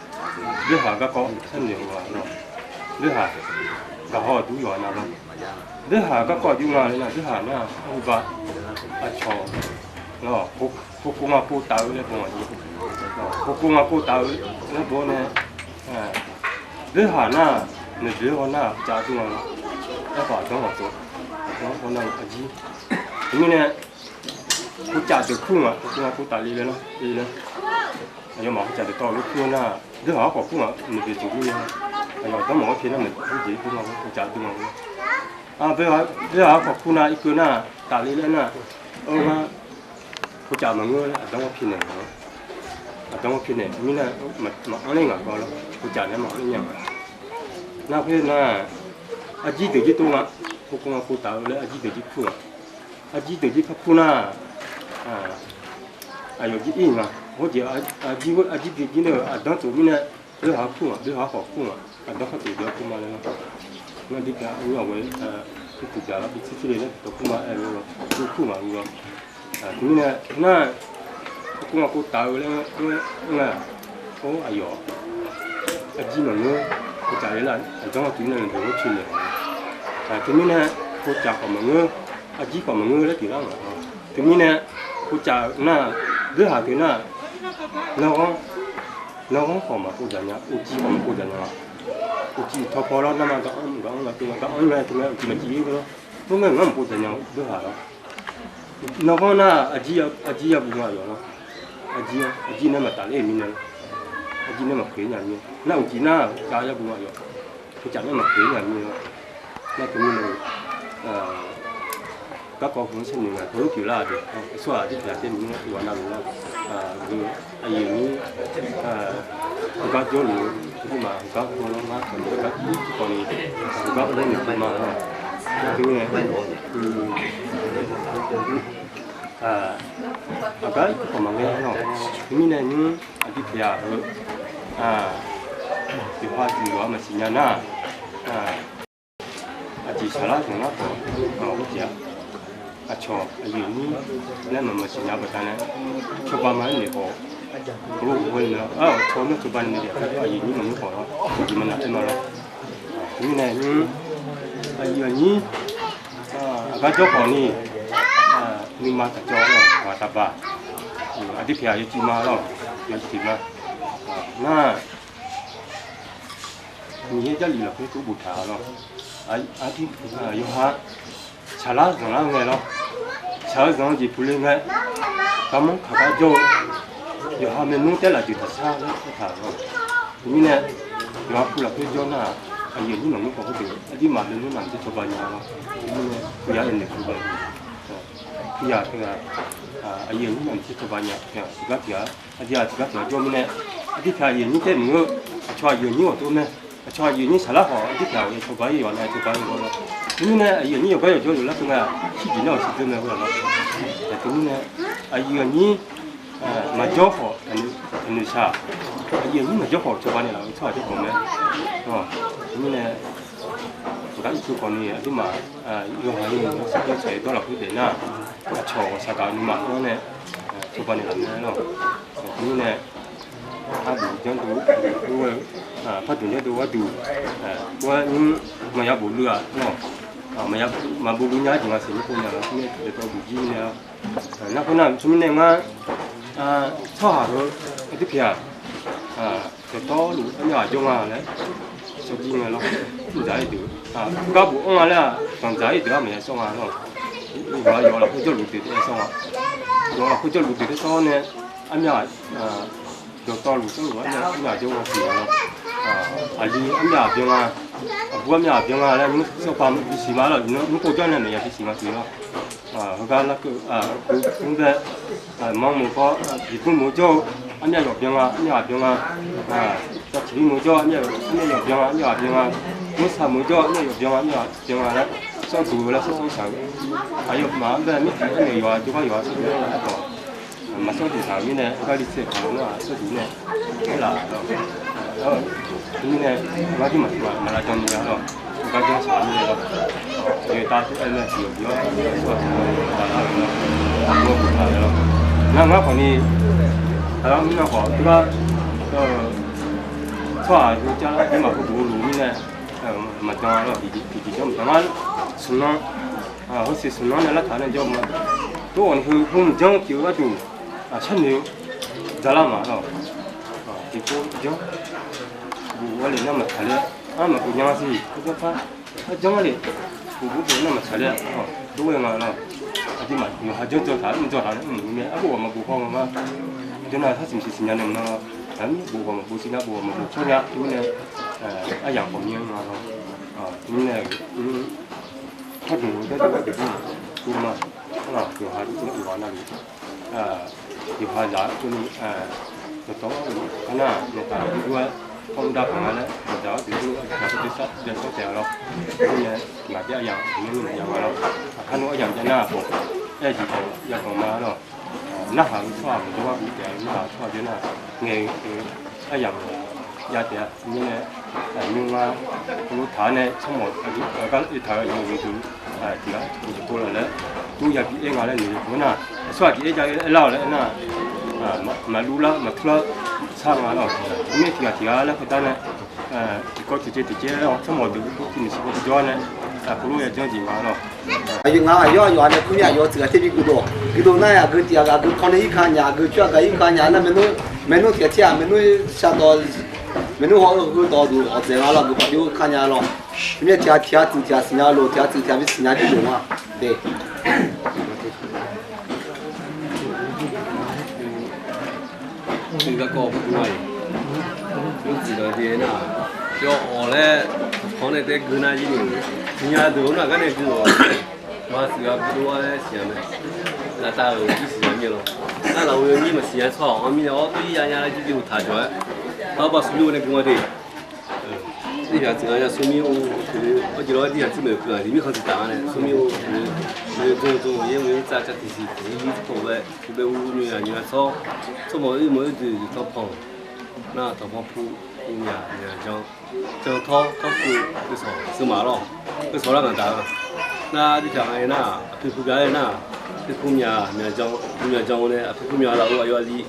Doerhaq garkawv sharnoeq-eu ghaq lawr. Doerhaq gaqhaw dur yawqha nav lawr. Doerhaq garkawv aqjox nga laer nar, doerhaq nar, arhuba, aqcawq lawr, khoerkov nga kov taf-eu laer baw-aq, khoerkov nga kov taf-eu laer baw nae, doerhaq nar, maeqboeq haw nar, uqcaf dur nga lawr. Aerkhawf aqdanr ghaq tov, aqdanr haw nar-eu arjir. Teumirnae, hovcaf deuq kur nga, khoerkov nga kov taf le laer nar, le laer. Aqyawfmaf hovcaf deuq tawv-eu lof kur nar, doerhaq-anr khawf kur nga, maeqboeq jeq dur nar, aqyawf aqdanr maqghawr pyae nar, maeqboeq jeq dur nga, hovcaf dur nga. Doerhaq-anr khawf kur nar, irkeuv nar, taf le laer nar, hovcaf maqngeur laer aqdanr ghawr pyae naeq nga. Aqdanr ghawr pyae naeq mirnae, maqanr ler ngaq gawv lawr, hovcaf naeq-aer maqanr ler nya nga. Nar khoer nar, arjir deuq jir tov nga, khoerkov nga kov taf-eu laer arjir deuq jir kur nga. Arjir deuq jir par kur nar, aqyawf jir ir nga. Khoerjeq arjir deuq jir nae-euq aqdanr tsof mirnae, doerhaq-anr kur nga, doerhaq-anr khawf kur nga, aqdanr khartof deuq-anr kur ma laer nar. Ngar dui pyav-a nymr-awq ghae, tiqpyaq lar bi tser tser le laer dawq kur ma aer-eu lawr, kur kur maqur lawr. Teumirnae nar, khoerkov nga kov taf-eu laer nga, or aqyawf arjir maqngeur, hovcaf le lar aqdanr ghaq tov nae dawq ghoer pyae naeq-a. Teumirnae, hovcaf khawf maqngeur, arjir khawf maqngeur laer pyeuflar nga. Teumirnae, hovcaf nar, doerhaq teu nar, nanrghanr, nanrghanr khawf maqpov dzaq nya, uqcif khawf maqpov dzaq nya. Uqcif tawpaw lar narma gar-anr gar-anr gar-anr gar-anr nae teu ngae uqcif maqcif ir lawr. Khoerngae ngar maqpov dzaq nya doerhaq lawr. Nanrghanr nar, arjir yabuv nga yawf lawr. Arjir, arjir nae maqtaf ler-euq mirnae, arjir nae maqpoeq nya mir. Nar uqcif nar, hovcaf yabuv nga yawf, hovcaf nae maqpoeq nya mir lawr. Nar teumirnae, garkawv heu-anr sharnoeq nga, heulof pyeuflar-aq deuq, aqsur-aq aqdir tiq ghaq taef-aer maqngeur nar, uqghaq navluf nar, aqyuif aqnyir, heugar jawrluf-eu, aqduimaf heugar hawr lawr ngar taqnoeq gar jir tiqkawv ni, heugar hawr noeqtmq ma lawr. Teumirnae, aqgar tiqkawv maqngae lawr. Teumirnae nymr aqdir tiq ghaq heu, yawqha tiq yawqha maqsiq nya nar, aqjeq saqlar zanqlar khawf, aqjeq-aq, aqcawq aqyuif aqnyir laer maqmaqsiq nya baqdanae, cawba ma-aer noeq khawf, heulof-aer nae, aqcawq nar cawba nae nae, aqyuif aqnyir maqngeur khawf lawr, aqjeq maqnaq tae ma lawr. Teumirnae nymr, aqyuif aqnyir, aqgar jawr khawf ni, nuima taqcawv lawr, ghaq taqbaq, aqdir tiq ghaq yawcuiv ma lawr, yawcuiv ma. Nar, Miqyaer Jarlif lafkhoer tov boftaq-a lawr. Aqdir, yawqha, shaqlar zanqlar ngae lawr. Shaq-eu zanq-eu jeq puq le ngae, garmanr kaq gar jawr-eu, yawqha maernmr taer laf jeq taqshar laer aertaq-euq lawr. Teumirnae, yawqha pu lafkhoer jawr nar-aq, aqyuif aqnyir maqngeur khawf khoerdeuq aqdirmaf maernmr navmaqtser cawba nya lawr. Teumirnae, puqya-aer noeqtmq-eu, puqya teughaq, aqyuif aqnyir navmaqtser cawba nya, tiqgar tiq ghaq, aqdir-aq tiqgar tiq ghaq jawr mirnae, aqdir tiq ghaq aqyuif aqnyir taer maqngeur, aqcawq aqyuif aqnyir ghawq tov mae. Aqcawq aqyuif aqnyir saqlar khawf aqdir tiq ghaq-euq cawba-ir yawq nar cawba-ir gawr lawr. Teumirnae aqyuif aqnyir yawqgar yawqjawr yawqlar teu ngae, shirjeq nar-euq shirdzeur mae ghoe-a lawr. Teumirnae aqyuif aqnyir maqjawr khawf, aqnoeq shaq, aqyuif aqnyir maqjawr khawf cawba naeqlaf-euq tsawrhaq jawrkawq mae. Teumirnae Gar ircuf khawf ni aqduimaf yawqha-iq saqdawr tsaq-eu dawr lafkhoer daef nar, aqcawq ghawqshaq gaq nuima-anr nae cawba naeqlaf mae lawq. Teumirnae, arduq janrdov, ghoer-eu, parduq janrdov gharduq, ghoer-aer nymr maqya bofluf-aq lawq. Maqbofluf nya-aer jeq nga siq mirpov nya-eu teumirnae dawqtawvluf jir nae-awr, narkhof nar teumirnae ngar tsawrhaq heu aqdui pyeuf-aq, dawqtawvluf armyavghaq jawr nga laer shawrjir ngae lawr. Dzaq-ir deuq, gar bof-anr nga laer-aq, danqdzaq-ir deuq-anr maqya sawr nga lawr. Yawqha yawq lafkhoer jawrluf deuq taef-aer sawr nga. Yawq lafkhoer jawrluf deuq taef-aer sawr-awr nae, armyavghaq dawqtawvluf tsawrluf armyavghaq jawr nga siq nga lawr. Aqli armyavghaq byan nga, aqbur armyavghaq byan nga laer nymr sawrpav bisiq ma lawr. Nymr pov janr nae maqya bisiq ma siq lawr. Heugar larkeuv mr bae, manr meuq khawf, biqbmr meuq jawr-eu armyav yawf byan nga, armyavghaq byan nga. Cavtiqbir meuq jawr, armyav yawf byan nga, armyavghaq byan nga. Meursaq meuq jawr, armyav yawf byan nga, armyavghaq byan nga laer sawrduq-eu laer sawrsawr shaq-eu. Aqyawfmaf-anr bae mirkhanq-anr naeq yawqha jawrgar yawqha sawrduq-aer aerkhawf, maqsawr duq taq-euq mirnae, heugar li tsaev paq-eu nar-aq sawrduq nae aerlaf-awq. Teumirnae, ngar jir maqsiq maqlav jan ni-a lawq. Heugar janr shaq-eu mirnae lawq. Yawtav tov-aer nae tiqyawq bi-awr, aqsur aqsur-a, aqbur aqbur taq-aer lawq. Nar ngar khawf ni, aqlar mirnan khawf teugar tsawrhaq yawjav lar aqduimaf heubof-eu luf mirnae, maqjan lawq. Tiqjeq janr maqjan ngar smq nan, heusiq smq nan nae lartaq nae jawr ma. Tov-awq ni heu hmq janr pyeuf-eu gharduq, sharnoeq-eu dzaqlar ma lawq. Tiqpov janr, bof-a le nar maqtsaq ler-a, maqbof nya siq. Janr par, janr le, bof bof nar maqtsaq ler-a, dov-aer nga lawq. Aqduimaf yawqha janr janr taq-aer mr janr taq-aer mr-eu mae, arbof ghawq maqbof haw nga ma. Janr nar sar siq siq siqnya nae mq nan lawr. Aqmir bof ghawq maqbof siq nar bof ghawq maqbof tsawrnya tov nae, aryamq khawf mir-anr nga lawr. Teumirnae, parduq-eu garduq-aer geuf-ir-aq, tov ma. Arlaq yawqha yawqha navluf, yawqha zaq-aer keuvni, dawqtawvluf arnar naeqtaq-eu dur-aer, kawr mr dar paq nga laer, dawqdaq-awr duq dur-eu aqjeq-a kawr jawrsar jawrsar taef-a lawr. Teumirnae, ngaq byav aryamq aqmyanr mirnae jav nga lawr. Aqkar nawr aryamq jav nar-aq khawf, aer-eu jeq khawf yaganq ma lawr. Narhaq-eu tsawrhaq maqjawr gharduq taef-a, narhaq-eu tsawrhaq jawr nar-aq, ngaeq-eu aryamq jav taef-a. Mirnae, nymr ngar heulof taq-awr nae tsawrmawf aqgar oetaq-eu aqyawf-eu yawduq tiq ghaq tiqjeq pov laf laer, dur yabi aer nga laer noeq-eu nar, aqsur aqjeq aer jav aerlar-awq laer aernar, maqluv lar maqtur lar sar nga lawr. Mirnae tiq ghaq tiq ghaq laer kawv dar nae, tiqkawv tiqjeq tiqjeq laer-awr tsawrmawf deuq dur tiq noeq siq pov jawr-awr nae, heulof yajanr jeq nga lawr. Aqyawf ngaq aqyawf aqyawf-anr nae kuvmir aqyawf teughaq terbi guiqdov guiqdov nar-aq, aqgeu tiq ghaq aqgeu kawr nae irka nya, aqgeu coer aqgeu irka nya nar, maernmr tiq ghaq tiq ghaq maernmr shardawq, maernmr haw-eu heudawq duq awqdzaeq nga lawr, aqgeu paqjox irka nya lawr. Teumirnae tiq ghaq tiq ghaq tsuif tiq ghaq siqnya lof, tiq ghaq tsuif tiq ghaq bi siqnya jir lof nga. De. Garkawv bur ma-iq, yawdziq dawqdzae nar, yawawq laer, tawqkawq nae tae gui nar jir ni, siqnya deuq-anr nar gar nae gui-awq. Maqsiq ghaq bur dov-aer siqnya mae. Laftav-euq jir siqnya mir-a lawr. Nar lafghoe yawnyir maqsiqnya tsawrhaq-anr mirnae-awr, tov-ir ya nya laer jir jir-eu taq jawq-aer, ghar bar smrmir-eu nae gui ma de. Irpyaq tsuif-a ya smrmir-or, teulof-aer jir ya tsuir maeq keuv-aq, tiq mirkhanq tiq taf-a nae smrmir-or, teulof-aer jan jan yaer mq-ir tsav cav tiqsiq tiq zir tiqkawv-aer tiqbae ur nyoe ya nyoe-a tsawr, tsawrmawf-ir mawf-ir deuq tawqpanq nar tawqpanq pu, myaq myaq jan, jan tawr tawr pu, keuv sawq seuv maq lawr, keuv sawq lar ngaq daq-a. Nar irpyaq nga-aer nar, aqpoeq pu gaq-aer nar, poeq pu myaq myaq jan, pu myaq jan nae aqpoeq pu myaq laf-eu aqyawf aqli,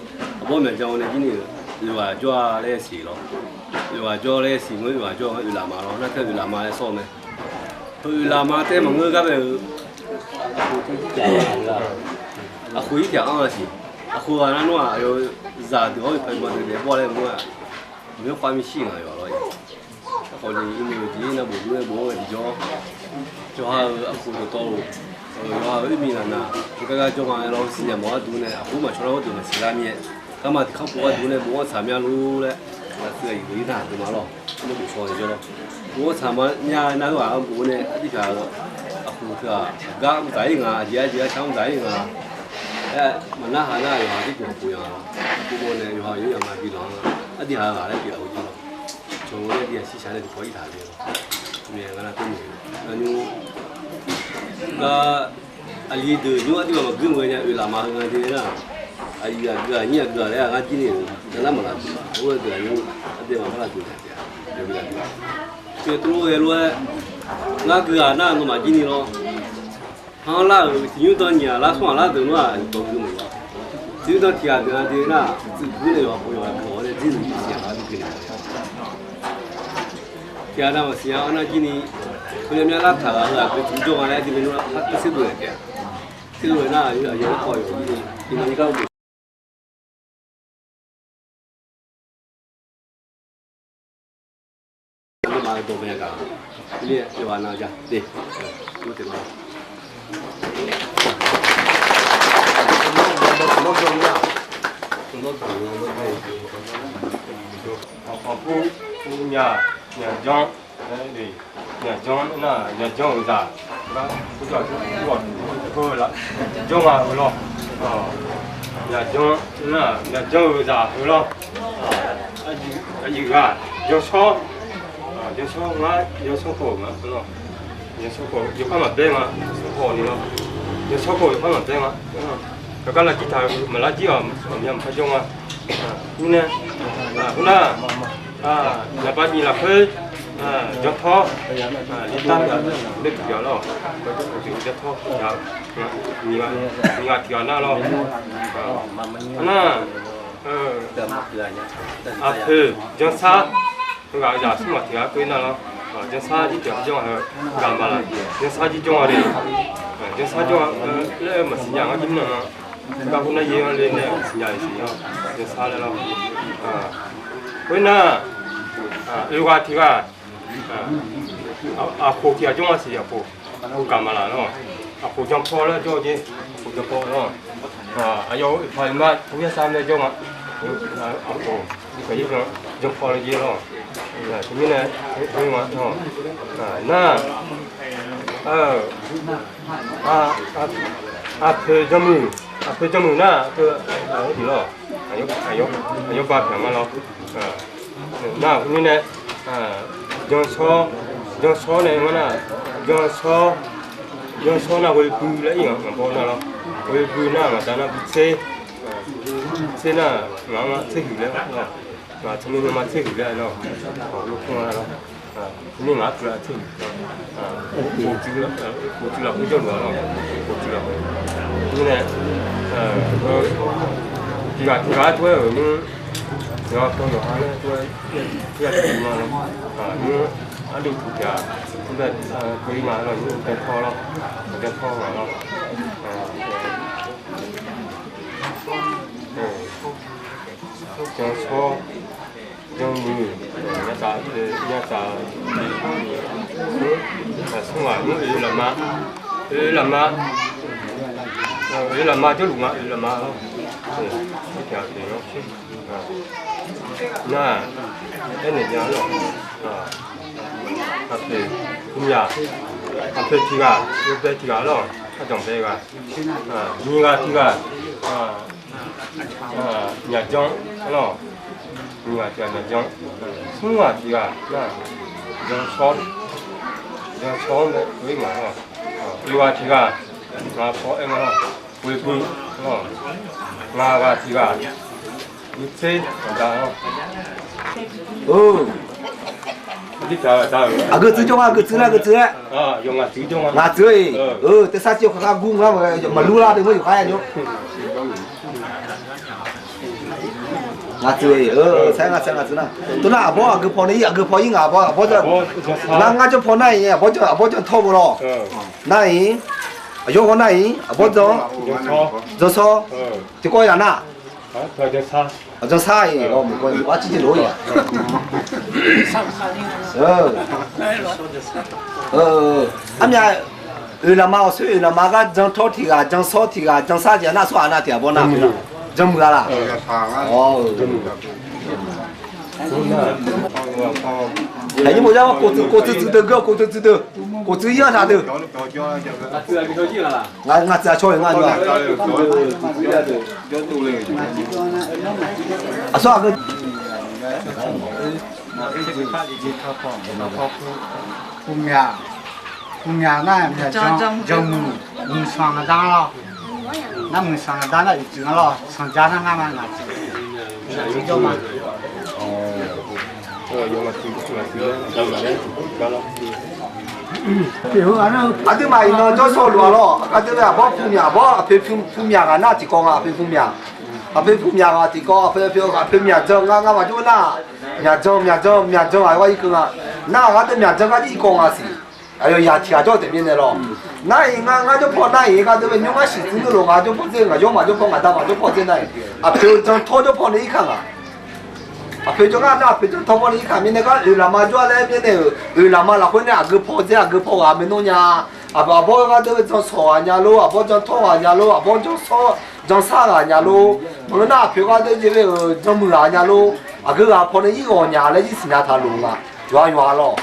aqbawr myaq jan nae jir ni-euq oeq ghaq jawr-a laer siq lawr. Oeq ghaq jawr laer siq ngeur, oeq ghaq jawr-a oeq laf ma lawr, nar taer oeq laf ma laer sawr-eu mae. Heu oeq laf ma taer maqngeur gar bae-eu, aqkhoq irpyaq anr-a siq. Aqkhoq ghaq nar nmr-aq, aqyawf-eu zaqdeuq hawr-eu paqma deuq daef bawr laer mr-aq, maqngeur khar mirshir ngaq yawf lawr-iq. Aerkhawf ni irnui-eu jeq nar bof dur-aer bof-anr ghae tiqjawr, yawqha-euq aqkhoq dawqtawvluf, yawqha-euq oermiq naq naq, heugar gar jawr nga-aer lawr siqnya mawf gharduq nae aqkhoq maqcawq lar gharduq maqsiq lar mir-aer, garma tiq kanr bof gharduq nae bof-anr tsaq mya lor laer, aqsur aqyuif deuq-ir nar aqduimaf lawr, mr bof shaw-eu jawr lawr, bof-anr tsaq mya nar heughaq-anr bof nae ardirkaq-eu aqkhoq teu-aq, gar mr dzaq-ir nga, aqjeq arjeq arshar mr dzaq-ir nga. Aer, maqnar ha nar yawqha-anr tiqpov khof ya-a, aqkhoq baw nae yawqha yawr yaq nga bi lanq-anr, ardirkaq-eu ghaq laer pyeuf laf-eu jawr lawr. Cawq-eu laer bi aqshir shaq nae tiqpov ir taq le lawr. Ngar nar tov noeq-eu nymr, gar aqli deuq nymr ardirkaq maqguir maqghae nya oeq laf ma heu nga de nar, aqyuif aqgeu aqnyir aqgeu-aq laer-aq ngar jir ni-euq gar nar maqlaf deuq-a, or-aer deuq-aq nymr ardirkaq maqpar laf deuq-a, yawbi laf deuq-a. Teulof ghae lof-aer, ngar gui-aq nar nawmaf jir ni lawr. Anr lar-euq tiq nymr dan nyiq-aq lar smr-aq lar deuq nar-aq, iqtawq gui maqya. Tiq nymr dan tiq ghaq deuq-a deuq nar-aq, tsuif gui nae yawqha paw yawqha paw-awr nae dzir nuq siq-aq lar deuq gui nae maqya. Tiq ghaq nav maqsiq-a, anr nar jir ni, khoernae myav lar taq ghaq heu-aq gui tiq jawr nga laer jir ni nar-aq, par tser deuq-aq taef-a. Tser deuq nar-aq, aqyawf-anr paw yawqha jir ni, iqnan yir gar mq Aqpur, aqpur, nya, nya janr, nya janr nar, nya janr-euq zaq, janr nga-eu lawr. Nya janr nar, nya janr-euq zaq heu lawr. Aqyuif ghaq, janrshawr, janrshawr ngar, janrshawr khawf nga lawr. Janrshawr khawf yawkhav maqbaer nga, janrshawr khawf ni lawr. Janrshawr khawf yawkhav maqbaer nga. Yawkhav lavjir taq-eu maqlar jir-awq, aqmyan maqpar janr nga. Mirnae, khoernar, naqba nyiq lafkhoer, janrtawr, lirtar, lirtuq yaf lawr. Janrtawr, nyiq ghaq tiq ghaq nar lawr. Nar, aqpoeq janrshar, heughaq zaq smr ghaq tiq ghaq keuv nar lawr. Janrshar jir tiq ghaq janr-a heu, gaqmaq laf, janrshar jir janr-a de. Janrshar janr-a laer maqsiq nya ngar jir mr-a. Garhu nar yaer-anr le nae siqnya-iq siq-awr, janrshar laer lawr. Khoernar, oeq ghaq tiq ghaq, aqkhoq tiq ghaq janr-a siq aqkhoq. Gaqmaq laf lawr. Aqkhoq janrpaw laer jawr-eu jeq, aqkhoq janrpaw lawr. Aqyawf-euq iqpaq iqma tov yarsar nae jawr nga. Aqkhoq janrpaw laer jeq lawr. Teumirnae, nar, aqpoeq janrmuiq, aqpoeq janrmuiq nar, aqpoeq, lawr. Aqyawf ba pyaq nga lawr. Nar khoermirnae, janrshawr, janrshawr nae nga nar, janrshawr, janrshawr nar ghoeqbui laer ir-anr ngaq baw nar lawr. Ghoeqbui nar ngaq da nar bui tser, tser nar ngaq-anr tserhuiq laer lawr. Ngaq tsawrmyanr ma tserhuiq laer lawr. Aqlof kmr-a lawr. Teumirnae ngaq-anr teular tserhuiq, khof teular khoer jawrluf-a lawr. Khof teular khoer. Mirnae, tiq ghaq tiq ghaq-aer tov-aer-euq nymr, yawqha paw yawqha laer tov-aer, tov-aer tov-aer ma lawr. Nymr ardov tuq tiq ghaq, tov-aer tov-ir ma lawr, nymr janrtawr lawr. Janrtawr ngaq lawr. Janrshawr, janrmuiq, nyatsaf, nyatsaf, smr ghaq nymr oeq lafma, oeq lafma, oeq lafma jawrluf nga, oeq lafma lawr. Nar, aernaeq nya lawr. Aqpoeq, mqmyaq, aqpoeq tiq ghaq, yawbae tiq ghaq lawr, ardanqbae ghaq, nyiq ghaq tiq ghaq, nyaqjanr lawr, nyiq ghaq tiq ghaq nyaqjanr, smr ghaq tiq ghaq nar, janrshawr, janrshawr-anr bae oer ngaq lawr, oeq ghaq tiq ghaq, ngaq paw aer nga lawr, ghoeqbui lawr, ngaq ghaq tiq ghaq, tser aqda lawr. Aqgeu tsuif jawr nga, aqgeu tsuif nar, aqgeu tsuif-aer. Ngaq tsuif-eu-iq, tersar civ khaqkhav gur ngar maqlur lar deuq mawr yawqkhar-aer nymr. Ngaq tsuif-eu, saer ngaq tsuif, ngaq tsuif nar. Tov nar aqbawr aqgeu paw nae ir, aqgeu paw ir ngaq aqbawr, aqbawr janr, ngar ngar jawr paw nar-iq, aqbawr janr, aqbawr janr tawr-eu lawr. Nar-iq, aqyawr haw nar-iq, aqbawr janr, janrshawr. Tiqkawv yaq nar. Janrshar-iq, arcir jeq lof-aer ya. Armyav, oeq lafma awqsoer oeq lafma gar janrtawr tiq ghaq, janrshawr tiq ghaq, janrshar tiq ghaq nar, tsawrhaq nar tiq ghaq bawr nar. Janrmuiq-a laq. Aqnyir bof yar, kof tsuif, kof tsuif tsuif deuq geur, kof tsuif tsuif deuq, kof tsuif yar taq deuq. Ngaq tsuif aqcawq-iq nga. Aqsur aqgeu. Uqmyaq, uqmyaq nar, janrmuiq, muiqsanq aqda lawr. Nar muiqsanq aqda nar uqtsuif nga lawr, sanqja nar ngar ma ngaq tsuif. Ngaq tsuif jawr ma. Aqduimaf iqnan jawrshawr luf-a lawr, aqgar deuq-aer aqbawr pumyaq, aqbawr aqpoeq pumyaq ghaq nar tiqkawv nga, aqpoeq pumyaq. Aqpoeq pumyaq ghaq tiqkawv, aqpoeq, aqpoeq myaqjan nga, ngamaf jawr nar, myaqjan, myaqjan, myaqjan ghaq-aer gharduq keuv nga. Nar aqgar deuq myaqjan gharduq irkawv nga siq. Aqyawf yaq tiq ghaq jawr taef mirnae lawr. Nar-iq ngar, ngar jawr paw nar-iq, aqgar deuq-aer nymr ngar shiqtsuif nuirlof ngaq jawr paw dzer, ngaq yawr maq jawr paw, ngaq da maq jawr paw dzer nar-iq, aqpoeq jan tawr jawr paw nae irkaq nga. Aqpoeq jan ngar nar, aqpoeq jan tawr paw nae irkaq mirnae gar oeq lafma jawr-a laer mirnae-euq, oeq lafma lafkhoer nae aqgeu paw dzer, aqgeu paw ghaq maernmr nya. Aqbawr aqbawr aqgar deuq-aer jan shawq ghaq nya lor, aqbawr jan tawr ghaq nya lor, aqbawr jan shawr, jan shar ghaq nya lor. Maqngeur nar aqpoeq aqgar deuq jeq-euq jan muiq ghaq nya lor. Aqgeu ghaq paw nae ir ghawq nya laer jir siqnya taq loq nga. Yawqha yawqha lawr.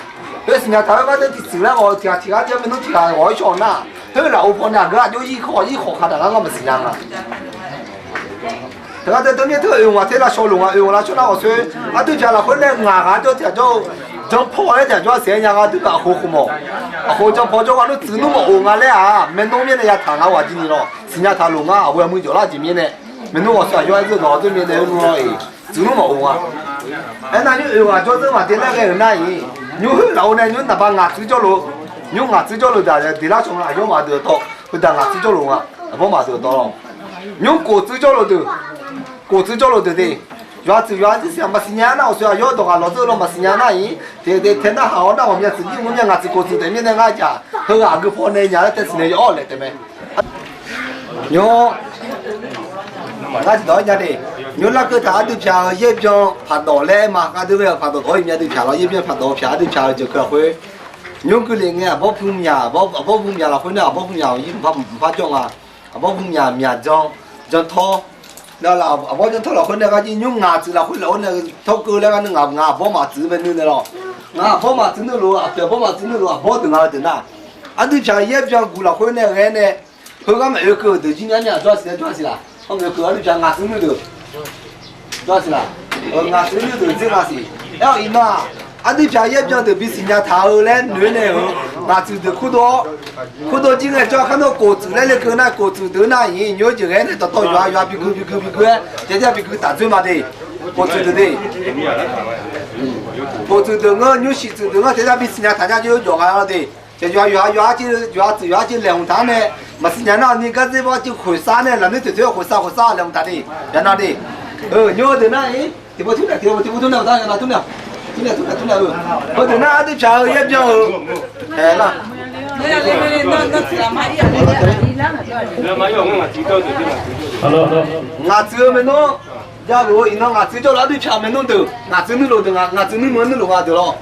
Khoer siqnya taq-eu aqgar deuq tiqsiq laer ghawq tiq ghaq tiq ghaq jir maernmr tiq ghaq ghawq-aer shawr-eu nar, khoer lafov paw nae aqgeu aqjox ir khawf ir khawf khaq daq lar ngar maqsiq nya nga. Teugar deuq teu mir teu oeq ghaq te lavshaw loq nga, oeq ghaq lavshaw nar ghawq soer, aqdui pyaq lafkhoer nae ngaq ghaq jawr tiq ghaq jawr-eu, jan paw-aer tiq ghaq jawr-a siq-aer nya nga, aqdui pyaq aqkhoq khof mawf. Aqkhoq jan paw jawr ghaq nmr tsuif nmr mawf-euq nga laer-aq, maernmr mirnae ya taq nga ghaq jir ni lawr, siqnya taq loq nga, aqghoe aqmuiq jawf lar jeq mirnae, maernmr ghawq soer aqyawf-aer zeur dawq-awr zeur mirnae-eu nmr lawr-iq, tsuif nmr mawf-euq nga. Aernar nymr oeq ghaq jawr zeur maqde laer ghae-euq nar-iq, nymr khoer lafov nae nymr naqba ngaq tsuif jawr lof, nymr ngaq tsuif jawr lof daq deqlar shawr nga, aqyawf maqdeuq-eu tawv, heudaq ngaq tsuif jawr lof nga, aqbawr maqdeuq-eu tawv lawr. Nymr kof tsuif jawr lof deuq, kof tsuif jawr lof deuq de. Yawqha tsuif yawqha jir siq-aq maqsiq nya nar, ghawq soer aqyawf dawq ghaq lawq zeur lawr maqsiq nya nar-iq, teq teq tae narhaq-awr nar ghawqmya tsuif jir mr mya ngaq tsuif kof tsuif taef mirnae ngar jaq, heughaq aqgeu paw nae nya laer tae siqnya yawr-awr laeq taef mae. Nymr ngar tiqdawq-aer nya de. Nymr larkeuv taq aqdui pyaq-eu yaerbyan paqdawq laer ma, aqdui ghae-euq paqdawq dawq-aer mya aqdui pyaq lawr, yaerbyan paqdawq pyaq aqdui pyaq-eu jeuq keuv lafkhoer, nymr guiqle ngae aqbawr pumyaq, aqbawr pumyaq lafkhoer nae aqbawr pumyaq-awq yir mqpar jawr nga. Aqbawr pumyaq myaqjan, jan tawr. Nar laf aqbawr jan tawr lafkhoer nae gharjir nymr ngaq tsuif lafkhoer laf-awr nae tawr keuv laer gar ngar aqbawr maqtsuif-eu bae nuir nae lawr. Ngaq aqbawr maqtsuif nuirlof, aqpoeq aqbawr maqtsuif nuirlof, aqbawr deuq nga-eu deuq nar, aqdui pyaq yaerbyan guq lafkhoer nae ghae nae, heugar maqoe keuv-euq deuq jir nya nya jawr siq nae jawr siq laf. Hawr maqoe keuv aqdui pyaq ngaq tsuif nuir deuq jawr siq laf. Ngaq tsuif nuir deuq dzer nga siq. Aer-awq iqnan-aq, aqdui pyaq yaerbyan deuq bisiq nya taq-eu laer noeq-aer nae-euq ngaq tsuif deuq kurdov-awr, kurdov jir ngae jawr kar nawr kof tsuif laer lekeuv nar, kof tsuif deuq nar-iq nymr jeq ghae nae dawqtawv yawqha yawqha bigui bigui bigui-aer jaejae bigui taf dzoer ma de. Kof tsuif deuq de. Kof tsuif deuq ngeur, nymr shiq tsuif deuq ngeur, jaejae bisiq nya taq nya jawr jawq nga-awr de. Yawqha yawqha yawqha tsuif yawqha tsuif laeqhmq taq-anr nae, maqsiq nya nar ni gar dzer bawr jir khoeqsar nae lafnoer toeq toeq khoeqsar khoeqsar laeqhmq taq de. Yawqha nar de. Nymr-eu deuq nar-iq, tiqpov tmr nae tiqpov tmr tmr nae uqdar yawqha nar tmr nae, tmr nae tmr nae tmr nae-eu, heu deuq nar aqdui pyaq-eu yaerbyan-euq, ae nar, ngaq tsuif-eu maernmr, jaqlof-eu iqnan ngaq tsuif jawrlof aqdui pyaq maernmr deuq, ngaq tsuif nuirlof deuq, ngaq tsuif nuirlof nuirlof nga deuq lawr.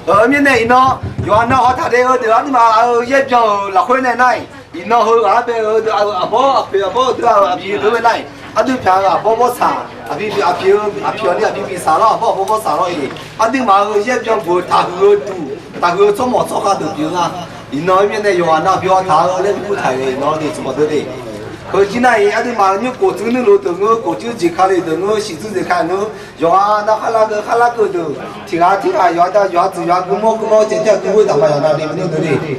Aqdui mirnae iqnan yawqha nar haw taq de-eu deuq aqduimaf-euq yaerbyan-euq lafkhoer nae nar-iq, iqnan heughaq-anr bae-eu aqbawr aqpoeq aqbawr-eu deuq-aq aqpiq deuq-eu nae nar-iq, aqdui pyaq-euq aqbawr bawrsaq, aqpiq aqpiq-awq ni aqpiq piq saq lar aqbawr aqbawr bawrsaq lawr-iq, aqduimaf-euq yaerbyan bof-eu taqhuiq-eu duq, taqhuiq-eu tsawrmawq tsawrkhav deuq pyeuf nga. Iqnan mirnae yawqha nar byaw taq-eu laer bi kur taq-euq iqnan de tsmq deuq de. Heu jir nar-iq aqduimaf nymr kof tsuif nuirlof deuq ngeur, kof tsuif jeq ka le deuq ngeur, shiq tsuif jeq ka ngeur, yawqha nar kharlar keuv kharlar keuv deuq tiq ghaq tirghaq yawqha da yawqha tsuif yawqha gui mawr gui mawr caev caev gui ghoer taq ma yawqha nar de maernmr deuq de.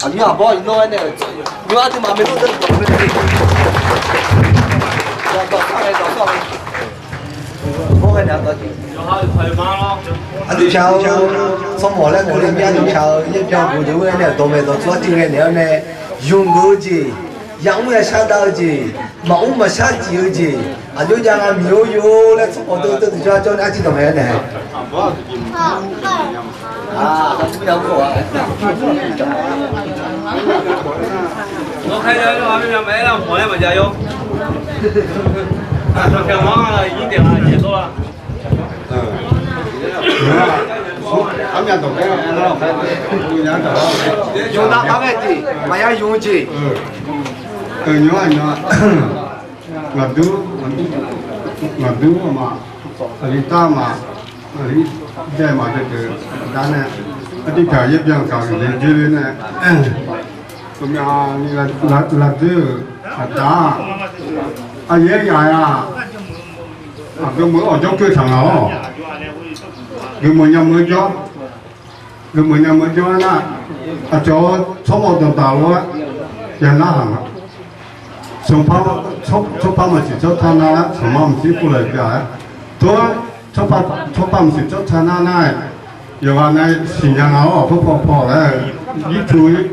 Aqmyanr aqbawr iqnan-aer nae, nymr aqduimaf maernmr deuq dawq-eu dawq sar ghae dawq sar ghae, aqbawr ghae naeq-a dawq jeq. Aqdui pyaq-eu tsawrmawq laer gawqle mir aqdui pyaq-eu yaerbyan bof deuq-anr nae dawqmaeq dawqtsov artiv ghae naeq-awr nae, yumq geuf-eu jeq, yamr yashar dav-eu jeq, maqmr maqshar jif-eu jeq, aqjox jav nga miq-or yo laer tsawrmawq deuq deuq tiqjawr jawr nae artiv dawqmaeq-aer naeq. Yawqha nar par ghae jeq maqya yumq-eu jeq. Ngaqdur, ngaqdur ma, aqli tar ma, aqli dae ma deuq deuq dar nae, aqdui pyaq yaerbyan gaq-euq jeq dzoer nae, ghawqmyani lavdoer-euq aqda-aq, aqyaer yaq-a, aqgeu meuq-eu awqjawr keuv taq nga-awr, geufmawf nya meuq-eu jawr. Geufmeuq nya meuq jawr-aer nar, aqcawq-eu tsawrmawq dawqdaq lof-aer ya narhaq nga. Sanqpaq, tsawrpar maqsiq tsawrtar nar-aer, sanqma maqsiq puvlaeq jav-aer, tsawrpar maqsiq tsawrtar nar nar-aer, yawqghaq na siqnya nga-awr, aqpar paw paw laer-eu, yirtuq,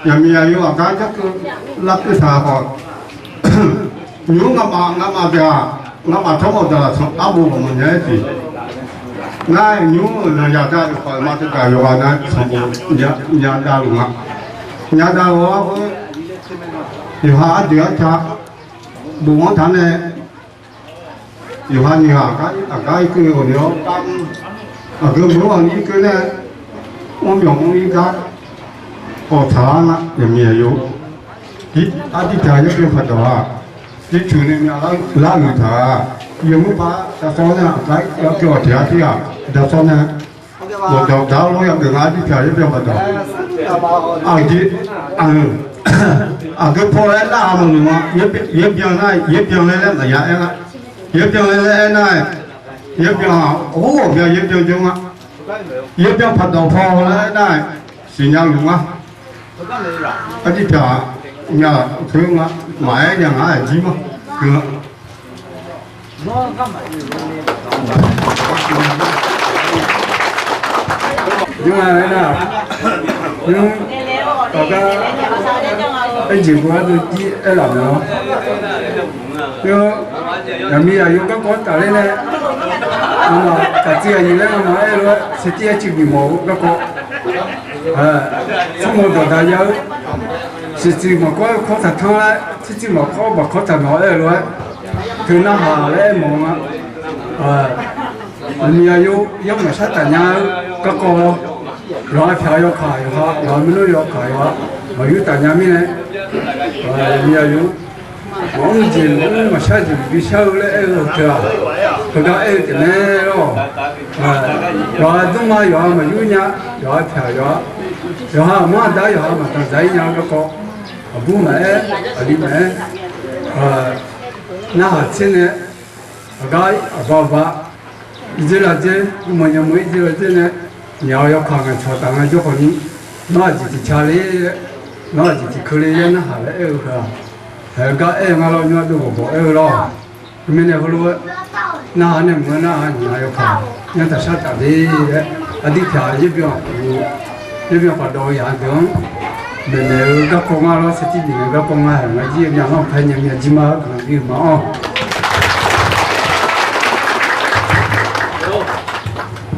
yaqmiq yaqyo aqgar jarkeuv larkeuv taq khawf, nymr ngamaf ngamaf deuq-aq, ngamaf tsawrmawq dawq lafsanq arbof ghawqmanq nya-aer tiq. Nar-aer nymr-euq naqyaq da-euq khawf ma teugar yawqghaq na sanqbof nya davluf nga. Nya davluf-awr khoer, yawqha ardeuq arca bof-anr taq nae, yawqha ni ghaq aqgar irkeuv ghawqni-awr, aqgeu meuq-anr ghawqni irkeuv nae, mrmyawq mr ir gar, awq tsaq-ar nga, yaqmiq yaqyo. Ardirtaq yaerdawq paqdawq-aq, ircuf nae myav lar-euq taq-aq, yawmuiq par davsawr nae aqgar yawkeuv-awq tiq ghaq tir ghaq davsawr nae, ghawqdawq daq-awr lof-aer yagaq nga, ardirtaq yaerdawq paqdawq. Aqjeq, aqgeu paw laer narhaq maqnoeq nga. Yaerbyan nar, yaerbyan laer laer maqya aer nar, yaerbyan laer laer aer nar-aer, yaerbyan-aq, ghawqbya yaerbyan jawr nga. Yaerbyan paqdawq paw laer aer nar-aer, siqnya luf nga. Ardirtaq nya teu nga, maqaer nya nga-aer jir ma. Nymr-a laer nar, nymr, aqgar, aerjeq beu ardeuv jir aerlaf meuq-awr, yawqha, yaqmiq yaqyo garkawv tafler nae, ngamaf taqtiv aqyuif laer ngamaf aer-eu lof-aer, saftir aer civ bif mawf-eu garkawv, tsawrmawq dawqdaq ya-eu, siqtsuif maqkawr-eu kawr taqtanr laer, tsirtsuif maqkawr baqkawr taqnawq aer-eu lof-aer, teu narhaq laer aer mawf-eu nga. Yaqmiq yaqyo yawr maqshar taf nya-eu garkawv, yawqha pyaq yawkaq yawqha, yawqha maernmr yawkaq yawqha, maqyur taf nya mirnae, yaqmiq yaqyo maqmr jeq maqmr maqshar jeq bishar-eu laer aer-eu teu-aq, heugar aer-eu taef mae lor. Yawqha dmrma yawqha maqyur nya, yawqha pyaq yawqha, yawqha aqmanr aqda yawqha maqdanqdzaq-ir nya-eu garkawv, aqbur maqaer, aqli maqaer, narhaq tser nae, aqgar aqba aqba, irdzer lavdzer, mr mawq nya mawq irdzer lavdzer nae, myaq-eu yawkaq ngaq cawq taf nga jawr khawf ni, nawr aqjeq tiq ca le laer, nawr aqjeq tiq keuv le laer narhaq laer aer-eu heu-aq, haeq-eu gar aer-eu nga lawr, nymr ardeuv bawqbawq aer-eu lawr. Teumirnae heulof-aer narhaq nae mq-eu nar-aq, nyiq ghaq yawkaq nyanr taq shar taf le laer, ardirtaq yaerbyan, yaerbyan paqdawv-eu yaq-eu deuq-anr maeqnaeq-eu garkawv nga lawr, saftir bifnaeq-eu garkawv nga haeq nga jir-eu myavlanr paer nya myav jir ma-eu guiqlanq bif-eu ma-awr.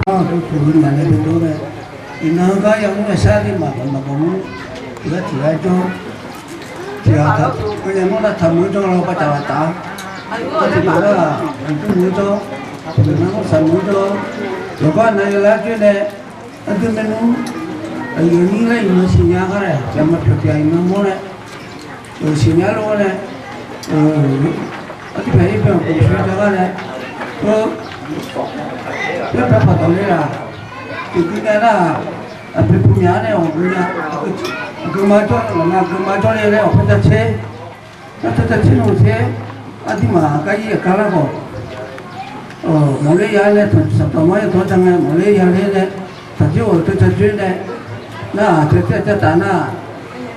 Aqduq maqnae dovdov nae, iqnan-eu gar yamr nae shar ni maqbawq maqbawq mr, tiq ghaq tiq ghaq jawr, tiq ghaq taq, nya mawr nar taqmuiq-anr jawr-awr baqtaf baqtaf-a, tiq ghaq nar-aq, uqduq muiq-anr jawr, tiq ghaq nar-aq, saqmuiq-anr jawr, yawqgar nav yalar joer nae, aqdui maernmr, aqyuif aqnyir laer iqnan siqnya gar nae, tiq ghaq maqpyawq tiq ghaq iqnan mawr nae, siqnya lof-aer nae, artiq paq-ir byan khof shar jav gar nae, yaer paq paq dawq le-aq, tiqguv nae nar-aq, aqpoeq pumyaq-anr nae awq gui nar, aqgeu ma jawr, aqma geu ma jawr le laer awq paer jav tser, nar tser jav tser nmr tser, ardirmaf aqgar ir aqgar lar khawf, mawqler ya nae, saqdawq mar-aer dawq-anr ja ngae mawqler ya ler nae, taqjoer-euq teu ja joer nae, nar-aq teu taer jav taf nar-aq,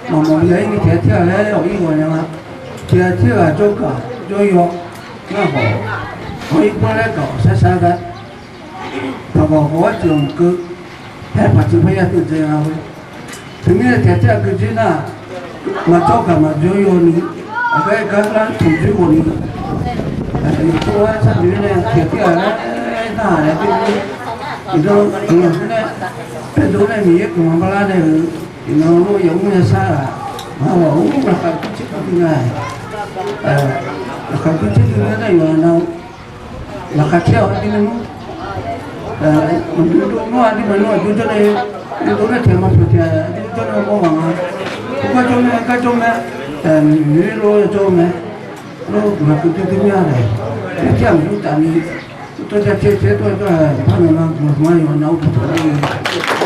maqmawf ya-ir ni taef-aer tir-aq laer awq-ir ghawq nya nga. Tiq ghaq tir ghaq jawr gaq jawr yaw, nar khawf, awq-ir bawr laer gaq-awq shar shar gar. Paq ghawq ghawq-aer tiq ghaq mq keuv, haer paq tiq par ya teuv dzae nga-eu. Teumirnae taef-aer tir-aq keuv joer nar-aq, maqjawr gaq maqjawr yaw ni, aqgar gar lar tanqjoer ghawq ni, aqyawf tov-aer sharnoeq-aer nae tiq ghaq tir ghaq laer narhaq nae, iqnan guiqlanq khoer nae, paer dov nae Miqyaer guiqlanq bar lar nae-euq, iqnan lof yamr ya shar-aq, maq ghaq-ur laqkhaq tser tser dui nga, laqkhaq tser tser dui nga nar yawqha na laqkhaq caer-awq aqdui maernmr, maqdui dov nawr aqdui maqnmr aqjox jawr nae, dov nae tiq ghaq maqpyawq tiq ghaq aqjox jawr nae mawr ghaq nga. Gar jawr mae, gar jawr mae, noeq lof-aer jawr mae. Lof maqkeuv dui dui mir-a nae, tir tir-aq maqdur taf ni, tawr ja caer caer tawr-aer tawr-aer par naeq ma guiqlanq ma yawqha na-ur taq taq lar-eu.